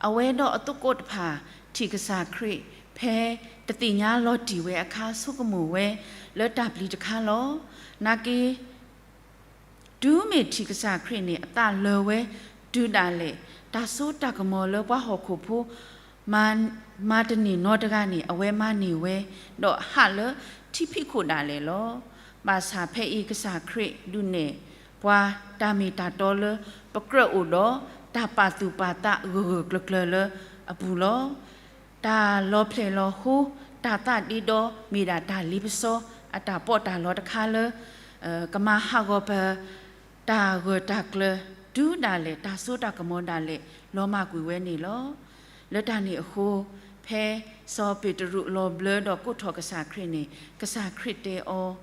အဝဲဒီးအသကိးတဖၣ် ထံၣ်ကစၢ်ခရံာ် ဖဲတသ့ၣ်ညါလီၤတံၢ်ဝဲအခါ ဆိကမိၣ်ဝဲလၢတၢ်ပျံၤတခါလီၤ. နာ်က့ တုၤမ့ၢ်ထံၣ်ကစၢ်ခရံာ်န့ၣ် အသးလၢာ်ဝဲတုၤဒၣ်လဲာ်, တၢ်စိတၢ်ကမီၤလၢပှၤဟီၣ်ခိၣ်ဖိ မၤတန့ၢ်နီတဂၤန့ၣ် အဝဲမၤန့ၢ်ဝဲ, ဒီးဟးလၢထံဖံးခိၣ်ဒၣ်လဲာ်လီၤ. ဘၣ်ဆၣ်ဖဲအံၤကစၢ်ခရံာ်ဒုးနဲၣ်ပှၤတၢ်မ့ၢ်တၢ်တီလၢ ပကြၢးအိၣ်ဒီးတၢ်ပာ်သူၣ်ပာ်သးဂၢၢ်ဂၢၢ်ကျၢၤကျၢၤလၢအပူၤလီၤ. တၢ်လီၤဖျဲၣ်လီၤဟိ, တၢ်သးဒ့ဒီ မ့ၢ်ဒၣ်တၢ်လ့ပစီ အတၢ်ပီးတၢ်လီတခါလၢ ကမၤဟးဂီၤပ တၢ်ဂၢၢ်တၢ်ကျၢၤ တုၤဒၣ်လဲာ် တၢ်စိတၢ်ကမီၤဒၣ်လဲာ် လီၤမၢ်ကွံာ်ဝဲန့ၣ်လီၤ. လၢတၢ်န့ၣ်အဃိ, ဖဲစီၤပ့းတရူးလီၤဘျၢဒီးကိးထီၣ်ကစၢ်ခရံာ်န့ၣ် ကစၢ်ခရံာ်တဲအီၤ,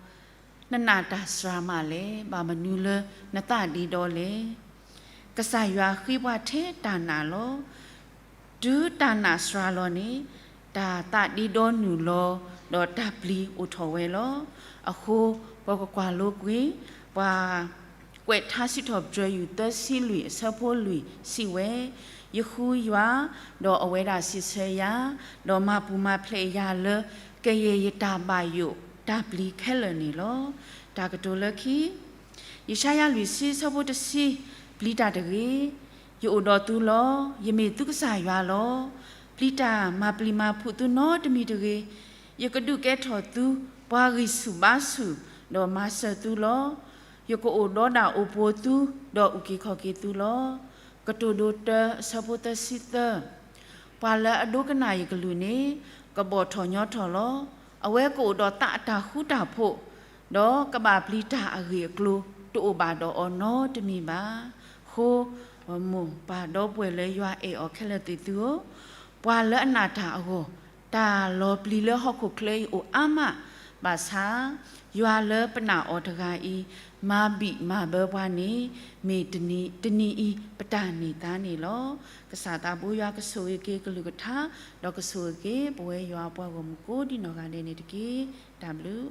နနာ်တၢ်စှၤမးလဲၣ်, ဘၣ်မနုၤလၢနသးဒ့ဒီလဲၣ်. ကစၢ်ယွၤဃ့ပှၤထဲတၢ်နာ်လီၤ. တုၤတၢ်နာ်စှၤလီၤန့ၣ်, တၢ်သးဒ့ဒီနုာ်လီၤ, ဒီးတၢ်ပျံၤအိၣ်ထီၣ်ဝဲလီၤ. အဃိ, ပကကွၢ်လိကွံာ်, ပှၤကွဲးထါစံးထီၣ်ပတြၢၤယုၢ် သၢဆံလွံၢ် အဆၢဖိလွံၢ်စံးဝဲ, ယဃုယွၤ, ဒီးအဝဲဒၣ်စံးဆၢယၤ, ဒီးမၤပူၤမၤဖျဲးယၤလၢ ကယဲၢ်ယတၢ်ဘၣ်ယိၣ်တၢ်ပျံၤခဲလၢာ်န့ၣ်လီၤ. တၢ်ကတိၤလၢခံ ယၡါယၤလွံၢ်ဆံ ဆၢဖိတဆံ, ပျံၤတၢ်တဂ့ၤ, ယအိၣ်ဒီးသုလီၤ. ယမ့ၢ်သုကစၢ်ယွၤလီၤ. ပျံၤတၢ်မၤပျံၤမၤဖုးသုနီတမံၤတဂ့ၤ. ယကဒုးကဲထီၣ်သုပှၤဂံၢ်ဆူၣ်ဘါဆူၣ်, ဒီးမၤစၢၤသုလီၤ. ယကအိၣ်ဒီးဒၣ်အိၣ်ပိာ်သု, ဒီးအုၣ်က့ၤခီၣ်က့ၤသုလီၤ. ကတိၤဒိတၢ အဆၢဖိသၢဆံသၢ ပှၤလၢအဒိကနၣ်ယကလုၢ်န့ၣ် ကဘီၣ်ထီၣ်ညီထီၣ်လီၤ. အဝဲကအိၣ်ဒီးသးအတၢ်ဃူတၢ်ဖိး, ဒီးကဘၣ်ပျံၤတၢ်အဂ့ၢ်အကျိၤ တအိၣ်ဘၣ်ဒီးအီၤနီတမံၤဘၣ်. အဃိ, မိၢ်ပၢ်ဒီပုၢ်ဝဲၢ်လၢယွၤအဲၣ်အီၤခဲလၢာ်သ့ၣ်သုဧၢ, ပှၤလၢအနာ်တၢ်အဂီၢ်, တၢ်လီၤပျံၤလၢဟီၣ်ခိၣ်ချၢအံၤအိၣ်အါမး, ဘၣ်ဆၣ် ယွၤလၢပနာ်အီၤတဂၤအံၤ မၤဘံၣ်မၤဘၢပှၤန့ၣ် မ့ၢ်တနံၤအံၤပတၢ်န့ၢ်သါန့ၣ်လီၤ. ကစၢ်သးဘိယွၤကဆိၣ်ဂ့ၤက့ၤကလုၢ်ကထါ, ဒီးကဆိၣ်ဂ့ၤက့ၤပဝဲယွၤအပှၤဂီၢ်မုၢ်ကိးဒံနီၢ်ဂၤဒဲးန့ၣ်တက့ၢ်. တၢ်ဘျုး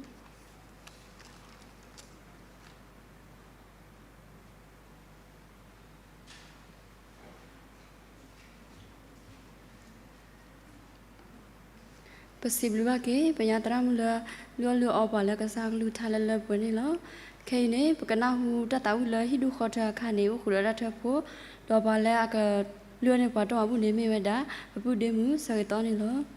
ပစံးဘျုးဘၣ်က့ၤ ပညါသရၣ်မုၣ်လၢ လုၢ်အီၣ်လုၢ်အီပှၤလၢကစၢ်ကလုၢ်ကထါလၢလၢပှဲၤပှဲၤန့ၣ်လီၤ. ခဲအံၤန့ၣ် ပကနၢ်ဟူတၢ်သးဝံၣ်လၢဟံၣ်ဒူၣ်ဃီထၢအခါန့ၣ် အိၣ်ဃုာ်ဒီးတၢ်ထၢဖှိၣ်, ဒီးပှၤလၢအကလုၢ်အီၣ်န့ၢ်ပှၤတအိၣ်အဘူးန့ၣ်မ့ၢ်ဝဲဒၣ် ပပုၢ်ဒ့မုၣ် စီၤဂ့ၤသီန့ၣ်လီၤ.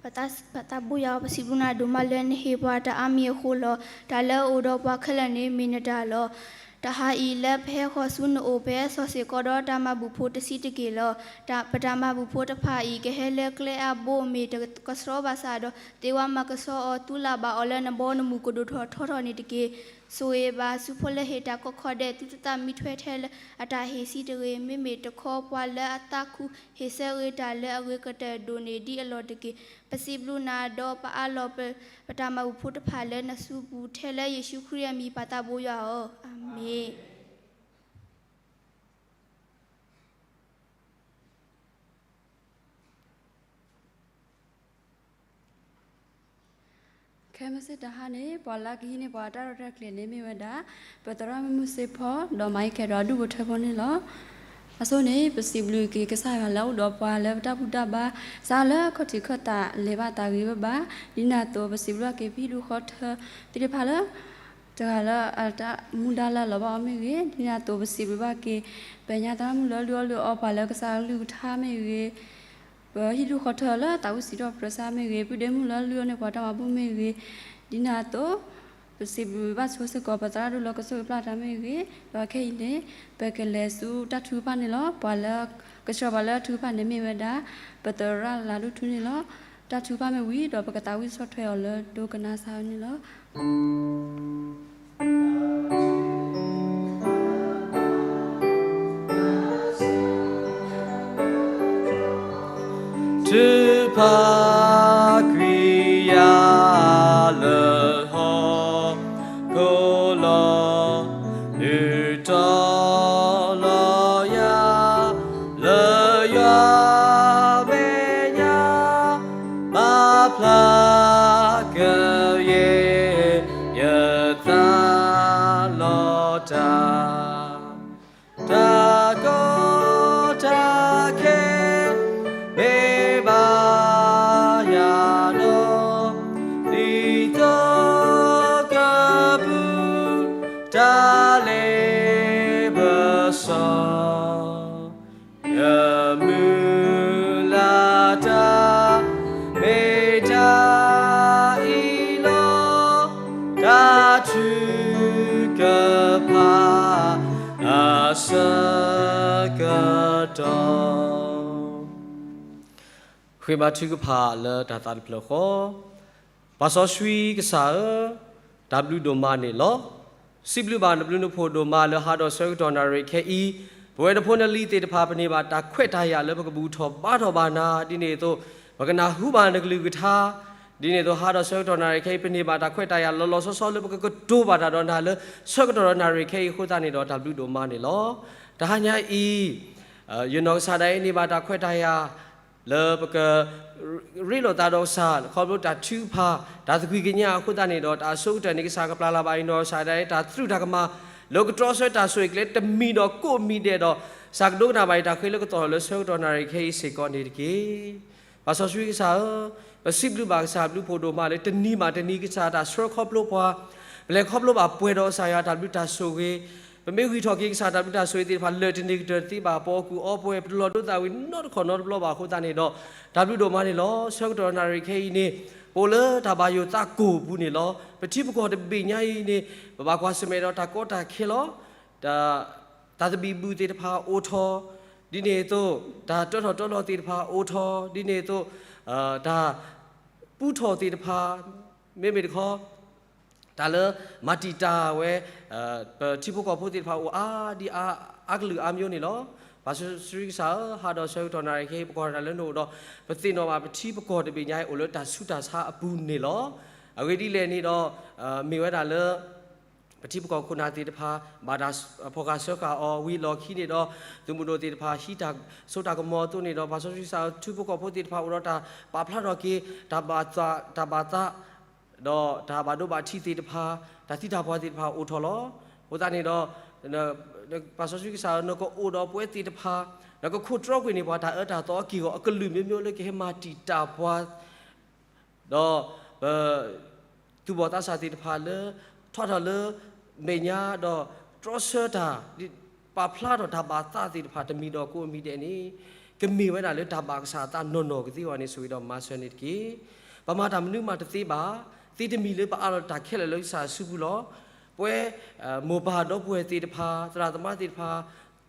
ပသးဘိယွၤဧၢ, ပစံးဘျုးနၤဒိၣ်မးလၢနဟ့ၣ်ပှၤတၢ်အါမံၤအဃိလီၤ. တၢ်လၢအအိၣ်ဒီးပှၤခဲလၢာ်န့ၣ်မ့ၢ်နတၢ်လီၤ. တဟါအံၤလၢပဟဲဃီၤဆူနအိၣ် ပဟဲစီဆှံကီးဒီးတၢ်မၤဘူၣ်ဖိတဆံးတက့ၢ်လီၤ. ပတၢ်မၤဘူၣ်ဖိတဖၣ်အံၤ ကဟဲလၢကျဲအါဘိ မ့ၢ်တကဆှီဘၣ်ဆၣ်ဒီး သ့ဝဲမၤကဆှီအီၤ သူလၢ်ဘၣ်အီၤလၢနဘီနမုၢ်ကဒိၣ်ထီၣ်ထီထီၣ်န့ၣ်တက့ၢ်. ဆိၣ်ဂ့ၤဘၣ်ဆူဖိလၢဟ့ၣ်တၢ်ကီခီဒဲး သုတသးမံထွဲထဲလၢအတၢ်ဟ့ၣ်ဆံးတဂ့ၤ, မ့မ့ၢ်တခီပှၤလၢအသးခု ဟ့ၣ်ဆၢဂ့ၤတၢ်လၢအဂ့ၤကတၢၢ်ဒိၣ်န့ၢ်ဒ်အလီၢ်တက့ၢ်. ပစံးဘျုးနၤဒီးပအးလီၤ ပတၢ်မၤဘူၣ်ဖိတဖၣ်လၢနစုပူၤ ထဲလၢယ့ၣ်ၡူးခရံာ်အမံၤ ပသးဘိယွၤဧၢ, အၤမ့ၣ်. ခဲမုၢ်ဆ့ၣ်တဟါန့ၣ် ပှၤလၢကဟံးန့ၢ်ပှၤ တၢ်ရဲၣ်တၢ်ကျဲၤန့ၣ်မ့ၢ်ဝဲဒၣ် ပသရၣ်မုၣ်မုၢ်စ့ဖီ ဒီးမၤအံၤခဲဒီး ဒူၣ်ဖိထၢဖိန့ၣ်လီၤ. အဆိန့ၣ် ပစံးဘျုးက့ၤကစၢ်ယွၤလၢအအိၣ်ဒီးပှၤလၢပတၢ်ဘူၣ်တၢ်ဘါ စးလၢခီၣ်ထံးခီၣ်သးလဲၤဘၣ်သးဂ့ၤဘၣ်ဘၣ်, ဒ်န့ၣ်အသိး ပစံးဘျုးဘၣ်က့ၤပဟံၣ်ဒူၣ်ဃီထၢသ့ၣ်တဖၣ်လၢ တဂၤလၢအတၢ်မူဒါလၢအလီၤဘၣ်အီၤမ့ၢ်ဂ့ၤ, ဒ်န့ၣ်အသိး ပစံးဘျုးဘၣ်က့ၤ ပညါသရၣ်မုၣ်လၢလုၢ်အီၣ်လုၢ်အီပှၤလၢကစၢ်အကလုၢ်ကထါမ့ၢ်ဂ့ၤ, ပဟံၣ်ဒူၣ်ဃီထၢလၢသးဝံၣ်စံးထီၣ်ပတြၢၤစၢ်မ့ၢ်ဂ့ၤ, ပုၢ်ဒ့မုၣ်လၢလုၢ်အီၣ်န့ၢ်ပှၤတၢ်မၤဘူၣ်မ့ၢ်ဂ့ၤ, ဒ်န့ၣ်အသိး ပစံးဘျုးဘၣ်ဆိစ့ၢ်ကီး ပသရၣ်ဒိၣ်လၢကဆိၣ်ဂ့ၤပျၢ်တၢ်မ့ၢ်ဂ့ၤ, ဒီးခဲအံၤန့ၣ် ပကလဲၤဆူတၢ်ထုကဖၣ်န့ၣ်လီၤ. ပှၤလၢကဆှၢပှၤလၢထုကဖၣ်န့ၣ်မ့ၢ်ဝဲဒၣ် ပသရၣ်လၤဒိၣ်ထူန့ၣ်လီၤ. တၢ်ထုကဖၣ်မ့ၢ်ဝံၤဒီး ပကသးဝံၣ်ဆီၣ်ထွဲအီၤလၢဒိကနၣ်စၢ်န့ၣ်လီၤ. ထုကဖၣ်ကွံာ်ယၤလၢဟီၣ်ခိၣ်လီၤ, နုာ်တီလီၤယၤ လၢယွၤမဲာ်ညါ, ပာ်ဖျါကယဲၢ်ယသးလီၤတၢ်, တၢ်ကီတၢ်ခဲ မ့ၢ်ဘၣ်ယၤဒီး ဒ်သိးကပူၤ တၢ်လ့ပစီ ယမုၢ်လၢ်တၢ် မ့ၢ်တၢ်အံၤလီၤ, တၢ်ထုကဖၣ် အဆၢကတီၢ် ဃ့ဘါထုကဖၣ်လၢတၢ်သးတဖျၢၣ်ဃီ, ပၢ်စီဆှံကစၢ်ဧၢ, တၢ်ဘျုးဒိၣ်မးန့ၣ်လီၤ. စံးဘျုးဘၣ်နဘျုးနဖှိၣ်ဒိၣ်မးလၢဟးဒီးဆၢကတီၢ်နၣ်ရံၣ်ခဲအံၤ, ပဝဲနဖိနလံၤသ့ၣ်တဖၣ် ပန့ၢ်ဘၣ်တၢ်ခွဲးတၢ်ယာ်လၢပကဘူၣ်ထီၣ်ဘါထီၣ်ဘၣ်နၤ, ဒ်န့ၣ်အသိး ပကနၢ်ဟူဘၣ်နကလုၢ်ကထါ, ဒ်န့ၣ်အသိး ဟးဒီးဆၢကတီၢ်နၣ်ရံၣ်ခဲအံၤ ပန့ၢ်ဘၣ်တၢ်ခွဲးတၢ်ယာ်လီၤလီၤဆီဆီလၢပကကတိၤဘၣ်တၢ်ဒီးနၤလၢ ဆၢကတီၢ်ဒီးနၣ်ရံၣ်ခဲအံၤအဃိသတးန့ၣ်ဒီး တၢ်ဘျုးဒိၣ်မးန့ၣ်လီၤ. တဟါညါအံၤ ယနီၢ်ကစၢ်ဒၣ်အံၤန့ၢ်ဘၣ်တၢ်ခွဲးတၢ်ယာ် လၢပက ရ့လိာ်သးဒီးကစၢ် ခီဖျိတၢ်ထုကဖၣ် တၢ်သကွံၢ်ကညးအဃိသတးန့ၣ်ဒီး တၢ်အဆိကတၢၢ်န့ၣ် ကစၢ်ကပျၢ်လၢ်ဘၣ်အံၤနီၢ်ကစၢ်ဒၣ်အံၤ တၢ်သရူးတၢ်ကမၣ် လၢကတြီဆၢတၢ်ဆိၣ်ဂ့ၤကျဲတမံၤဒီးကိးမံၤဒဲးဒီး ကစၢ်ကဒိကနၣ်ဘၣ်အံၤ တၢ်ဃ့လၢကသီၣ်လၢဆၢကတီၢ်နၣ်ရံၣ်ခဲအံၤစ့ၢ်ကီးန့ၣ်တက့ၢ်. ပၢ်စီဆှံကစၢ်ဧၢ, ပစံးဘျုးဘၣ်ကစၢ်ဘျုးဖှိၣ်ဒိၣ်မးလၢ တနံၤဘၣ်တနံၤကစၢ်တၢ်ဆှၢခီဖျိပှၤ, ပလဲၤခီဖျိဘၣ်ပှဲၤဒီးကစၢ်ယွၤတၢ်ဘျုးတၢ်ဆိၣ်ဂ့ၤ, ပမ့ၢ်ဂံၢ်ထီၣ်က့ၤကစၢ်တၢ်ဘျုးတၢ်ဆိၣ်ဂ့ၤသ့ၣ်တဖၣ် လၢာ်တန့ၢ်ကတၢၢ်တသ့ဘၣ် ပအီၣ်ကူၣ်အီပှဲၤ ပတလီၤဒိသးဝံၤနီတခီၣ်နီတဘျီဘၣ်အဃိသတးန့ၣ်ဒီး တၢ်ဘျုးဒိၣ်မးန့ၣ်လီၤ. ဆၢကတီၢ်နၣ်ရံၣ်ခဲအံၤန့ၣ် ပအိၣ်လၢတၢ်ဘၣ်ယိၣ်သးကိၢ်ပူၤန့ၣ်လီၤ. ပထံပကီၢ်တဘ့ၣ်ညါအံၤန့ၣ် ပဘၣ်ကွၢ်ဆၢၣ်မဲာ်ဒီးတၢ်ကီတၢ်ခဲလီၤ. တၢ် တၢ်သဘံၣ်ဘုၣ်သ့ၣ်တဖၣ်အိၣ်ထီၣ်, ဒ်န့ၣ်အသိး တၢ်တၢထီၣ်တၢလီၤသ့ၣ်တဖၣ်အိၣ်ထီၣ်, ဒ်န့ၣ်အသိး တၢ်ပူထီၣ်သ့ၣ်တဖၣ် မ့မ့ၢ်တခီ တၢ်လၢမၤတံာ်တာ်ဝဲ ပထံဖိကီၢ်ဖိသ့ၣ်တဖၣ်အိၣ်အါဒံအါ အါကလုာ်အါမျိုးန့ၣ်လီၤ. ပၢ်စီဆှံကစၢ်ဧၢ, ဟးဒီးဆၢကတီၢ်နၣ်ရံၣ်ခဲအံၤ ပကွၢ်တၢ်လၢနအိၣ်ဒီး ပသ့ၣ်နီၣ်ဘၣ်ပထံပကီၢ်တဘ့ၣ်ညါအံၤ အိၣ်လၢတၢ်ဆူးတၢ်ဆါအပူၤန့ၣ်လီၤ. အဂ့ၢ်ဒ်လဲၣ်န့ၣ်ဒီး မ့ၢ်ဝဲဒၣ်လၢ ပထံပကီၢ်ခိၣ်နၢ်သ့ၣ်တဖၣ် ဘၣ်တၢ်ဖီၣ်ဃာ်စၢဃာ်အီၤဝံၤအလီၢ်ခံန့ၣ်ဒီး သုးမုၢ်ဒိၣ်သ့ၣ်တဖၣ် ဟံးတၢ်စိတၢ်ကမီၤအသိးန့ၣ်ဒီး ပၢ်စီဆှံကစၢ် ထံဖိကီၢ်ဖိသ့ၣ်တဖၣ်အိၣ်ဒီးတၢ်ပာ်ဖျါထီၣ်က့ၤ တၢ်ဘၣ်သး တၢ်ဘၣ်သး ဒီးတၢ်ဘၣ်ဒိဘၣ်ထံးသ့ၣ်တဖၣ် တၢ်သံတၢ်ပှၢ်သ့ၣ်တဖၣ်အိၣ်ထီၣ်လီၤ. အဃိသတးန့ၣ်ဒီး ပၢ်စီဆှံကစၢ် နကအိၣ်ဒီးပဝဲသ့ၣ်တဖၣ် နကခိးတြီကွံာ်န့ၢ်ပှၤတၢ်အၢတၢ်သီအက့ၢ်အဂီၤ အကလုာ်မျိုးမျိုးလၢကဟဲမၤတံာ်တာ်ပှၤ ဒီးပ သူၣ်ဘီၣ်သးစၢ်သ့ၣ်တဖၣ်လၢ ထီၣ်ထီၣ်လၢမဲာ်ညါဒီးတြီဆၢတၢ် ပာ်ဖျါထီၣ်တၢ်ဘၣ်သးသ့ၣ်တဖၣ် တမံၤဒီးကိးမံၤဒဲးန့ၣ် ကမ့ၢ်ဝဲဒၣ်လၢတၢ်ဘၣ်ကစၢ်အသးနီၢ်နီၢ်ကသ့အဂီၢ်န့ၣ် ဆိၣ်ဂ့ၤဒီးမၤစၢၤန့ၣ်တက့ၢ်. ပမၤတၢ်မနုၤမးတသ့ဘၣ်, သ့တမံၤလၢပအးလီၤတၢ်ခဲလၢာ်လၢကစၢ်အစုပူၤလီၤ. ပဝဲ မိၢ်ပၢ်ဒီပုၢ်ဝဲၢ်သ့ၣ်တဖၣ်, သရၣ်သမါသ့ၣ်တဖၣ်,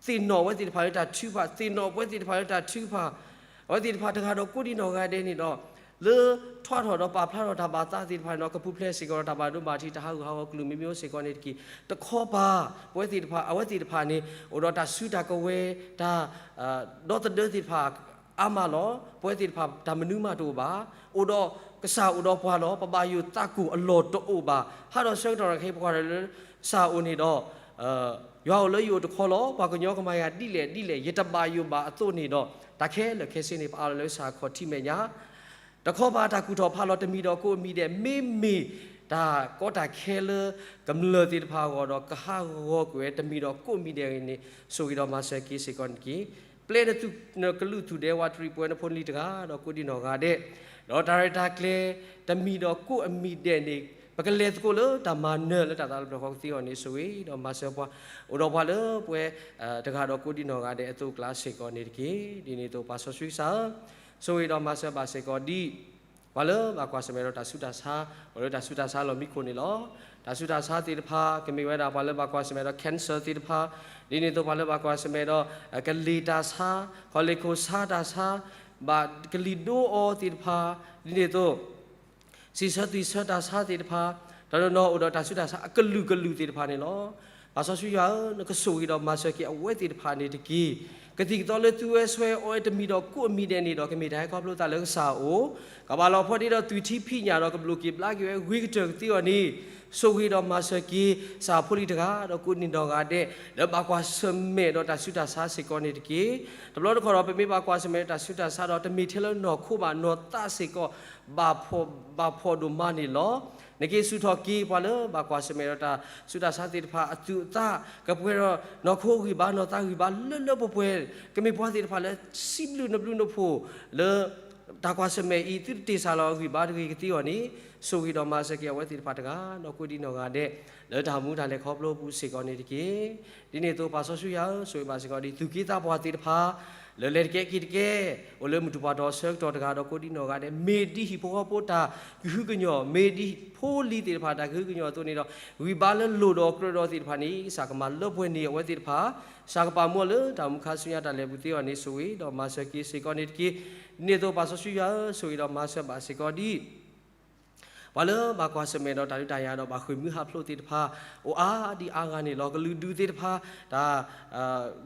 သ့ၣ်နီၣ်အဝဲသ့ၣ်တဖၣ်လၢတၢ်ထုကဖၣ်, သ့ၣ်နီၣ်ပဝဲသ့ၣ်တဖၣ်လၢတၢ်ထုကဖၣ်, အဝဲသ့ၣ်တဖၣ်တဂၤဒီးကိးဒံနီၢ်ဂၤဒဲးန့ၣ်ဒီး လၢထွးထီၣ်ဒီးပာ်ဖျါထီၣ်တၢ်ဘၣ်သးသ့ၣ်တဖၣ်န့ၣ်ဒီး ကပူၤဖျဲးစ့ၢ်ကီးဒီးတၢ်ဘၣ်ဒိဘၣ်ထံး တၢ်ဟးဂူာ်ဟးဂီၤကလုာ်မံၤမံၤစ့ၢ်ကီးန့ၣ်တက့ၢ်. တခီပၤ ပဝဲသ့ၣ်တဖၣ်, အဝဲသ့ၣ်တဖၣ်န့ၣ် အိၣ်ဒီးတၢ်စုတၢ်ကဝဲၤ, တၢ် ဒီသဒၢသ့ၣ်တဖၣ်အါမးလီၤ. ပဝဲသ့ၣ်တဖၣ်တၢ်မနုၤမးတအိၣ်ဘၣ်. အိၣ်ဒီးကစၢ်အိၣ်ဒီးပှၤလီၤ. ပဘၣ်ယိၣ်သးကိၢ်အလီၢ်တအိၣ်ဘၣ်. ဟးဒီးဆၢကတီၢ်တခါအံၤ ပကွၢ်ထီၣ်လၢကစၢ်အအိၣ်န့ၣ်ဒီး ယွၤအိၣ်လၢယအိၣ်တခီလီၤ. ပှၤကညီကမၤယၤဒ်လဲၣ်ဒ်လဲၣ် ယတဘၣ်ယိၣ်ဘၣ်အသိးန့ၣ်ဒီး တၢ်ခဲလၢာ်ခဲဆ့န့ၣ် ပအးလီၤလၢကစၢ်ခီၣ်ထံးမဲာ်ညါ တခီပၤတၢ်ကူၣ်ထီၣ်ဖးလီၤ တမံၤဒီးကိးအမံၤဒဲး မ့မ့ၢ်တၢ်ကီတၢ်ခဲလၢကမျၢၢ်သ့ၣ်တဖၣ်အဂီၢ်ဒီး ကဟးဂီၤကွံာ်ဝဲတမံၤဒီးကိးအမံၤဒဲးန့ၣ် ဆိၣ်ဂ့ၤဒီးမၤစၢၤက့ၤစ့ၢ်ကီးန့ၣ်တက့ၢ်. ပျဲနသူၣ်နကလုၢ်သူၣ်ဒဲဝးတရံး ပဝဲနဖိနလံၤတဂၤဒီးကိးဒံနီၢ်ဂၤဒဲး ဒီးတၢ်ရဲၣ်တၢ်ကျဲၤတမံၤဒီးကိးအမံၤဒဲးန့ၣ် ပကလဲၤသကိးလၢတၢ်မၤနၢၤလၢတၢ်သးလၢပျၢၤဃီကသ့အဂီၢ်န့ၣ် ဆိၣ်ဂ့ၤဒီးမၤစၢၤပှၤ အိၣ်ဒီးပှၤလၢပဝဲ တဂၤဒီးကိးဒံနီၢ်ဂၤဒဲးအသိးအကျါစ့ၢ်ကီးန့ၣ်တက့ၢ်. ဒ်န့ၣ်အသိးပၢ်စီဆှံကစၢ်ဧၢ, ဆိၣ်ဂ့ၤဒီးမၤစၢၤဘၣ်စ့ၢ်ကီးဒ် ပှၤလၢဘၣ်ကွၢ်ဆၢၣ်မဲာ်ဒီးတၢ်ဆူးတၢ်ဆါ, အိၣ်လၢတၢ်ဆူးတၢ်ဆါလီၢ်မံခိၣ်န့ၣ်လီၤ. တၢ်ဆူးတၢ်ဆါသ့ၣ်တဖၣ် ကမ့ၢ်ဝဲဒၣ်ပှၤလၢဘၣ်ကွၢ်ဆၢၣ်မဲာ်ဒီး cancer သ့ၣ်တဖၣ်, ဒ်န့ၣ်အသိးပှၤလၢဘၣ်ကွၢ်ဆၢၣ်မဲာ်ဒီး ကလံၤတၢ်ဆါ, ခီၣ်လ့ၢ်ခိၣ်ဆါတၢ်ဆါ, ဘၣ်ကလံၤဒိအီၤသ့ၣ်တဖၣ်, ဒ်န့ၣ်အသိး စံးဆၢသွံၣ်ဆၢတၢ်ဆါသ့ၣ်တဖၣ်, တနီၤနီၤအိၣ်ဒီးတၢ်ဆူးတၢ်ဆါအကလုာ်ကလုာ်သ့ၣ်တဖၣ်န့ၣ်လီၤ. ပၢ်စီဆှံယွၤဧၢ, နကဆိၣ်ဂ့ၤဒီးမၤစၢၤက့ၤအဝဲသ့ၣ်တဖၣ်န့ၣ်တက့ၢ်. ကသံၣ်ကသီလၢသူဝဲစွဲအီၤဝဲတမံၤဒီးကိးအမံၤဒဲးန့ၣ်ဒီး ကမ့ၢ်တၢ်ဟဲခီဖျိသးလၢကစၢ်အအိၣ်, ကဘၣ်လီၤဖှီၣ်ဒ့ဒီးသွံၣ်ထံဖံးညၣ်ဒီးကဘျိးက့ၤဘျါက့ၤဝဲဂ့ၤကတၢၢ်ကသ့အဂီၢ်န့ၣ်, ဆိၣ်ဂ့ၤဒီးမၤစၢၤက့ၤ ကစၢ်ဖိလံၤတဂၤဒီးကိးဒံနီၢ်ဂၤဒဲး လၢဘၣ်ကွၢ်ဆၢၣ်မဲာ်ဒီးတၢ်ဆူးတၢ်ဆါစ့ၢ်ကီးန့ၣ်တက့ၢ်. တဘျီတခီၣ်ဒီး ပမ့ၢ်ဘၣ်ကွၢ်ဆၢၣ်မဲာ်ဒီးတၢ်ဆူးတၢ်ဆါဒီး တမ့ၢ်ထဲလၢနီၢ်ခိဘၣ် နီၢ်သးစ့ၢ်ကီး ဘၣ်ဖှီၣ်ဒိၣ်မးန့ၣ်လီၤ. နက့ၤဆူၣ်ထီၣ်က့ၤပှၤလၢဘၣ်ကွၢ်ဆၢၣ်မဲာ်ဒီးတၢ်ဆူးတၢ်ဆါသ့ၣ်တဖၣ် အသူၣ်အသး ကပှဲၤဒီးနီၢ်ခိဂံၢ်ဘါ နီၢ်သးဂံၢ်ဘါလၢလၢပှဲၤပှဲၤ, ကမ့ၢ်ပှၤသ့ၣ်တဖၣ်လၢစံးဘျုးနဘျုးနဖှိၣ်လၢ တၢ်ကွၢ်ဆၢၣ်မဲာ်အံၤ သုတတ့ၢ်ဆါလီၤဂံၢ်ဘါတဂ့ၤကသ့အဂီၢ်န့ၣ်, ဆိၣ်ဂ့ၤဒီးမၤစၢၤက့ၤအဝဲသ့ၣ်တဖၣ်တဂၤဒီးကိးဒံနီၢ်ဂၤဒဲး လၢတၢ်မူတၢ်လဲၤခီဖျိအပူၤစ့ၢ်ကီးန့ၣ်တက့ၢ်. ဒ်န့ၣ်အသိးပၢ်စီဆှံယွၤဧၢ, ဆိၣ်ဂ့ၤဘၣ်စ့ၢ်ကီးဒ်သူၣ်က့သးပှၢ်သ့ၣ်တဖၣ် လၢလဲၤတကဲက့ၤတကဲ အိၣ်လၢမုၢ်တူၢ်ပှၢ်တီဆၢကတီၢ်တဂၤဒီးကိးဒံနီၢ်ဂၤဒဲး မ့ၢ်ဒ်ဟံၣ်ဖိဃီဖိတၢ်ကဟုကညီၢ်, မ့ၢ်ဒ်ဖိလံၤသ့ၣ်တဖၣ်တၢ်ကဟုကညီၢ်အသိးန့ၣ်ဒီး ဂံၢ်ဘါလၢလိၣ်ဒီးကြၢးဒီးသ့ၣ်တဖၣ်န့ၣ် ကစၢ်ကမၤလၢပှဲၤန့ၢ်အဝဲသ့ၣ်တဖၣ်, ကစၢ်ကပာ်မူအီၤလၢတၢ်မူခါဆူညါတၢ်လဲၤပူၤသ့အဂီၢ်န့ၣ် ဆိၣ်ဂ့ၤဒီးမၤစၢၤက့ၤစ့ၢ်ကီးန့ၣ်တက့ၢ်. ဒ်န့ၣ်အသိးပၢ်စီဆှံယွၤဧၢ, ဆိၣ်ဂ့ၤဒီးမၤစၢၤဘၣ်စ့ၢ်ကီးဒ် ပှၤလၢဘၣ်ကွၢ်ဆၢၣ်မဲာ်ဒီးတၢ်ဒုးတၢ်ယၤဒီးဘၣ်ဃ့ၢ်မှံဟးဖျိးသ့ၣ်တဖၣ် အိၣ်အါဒံအါဂၤန့ၣ်လီၤ. ကလုာ်ဒူၣ်သ့ၣ်တဖၣ် တၢ်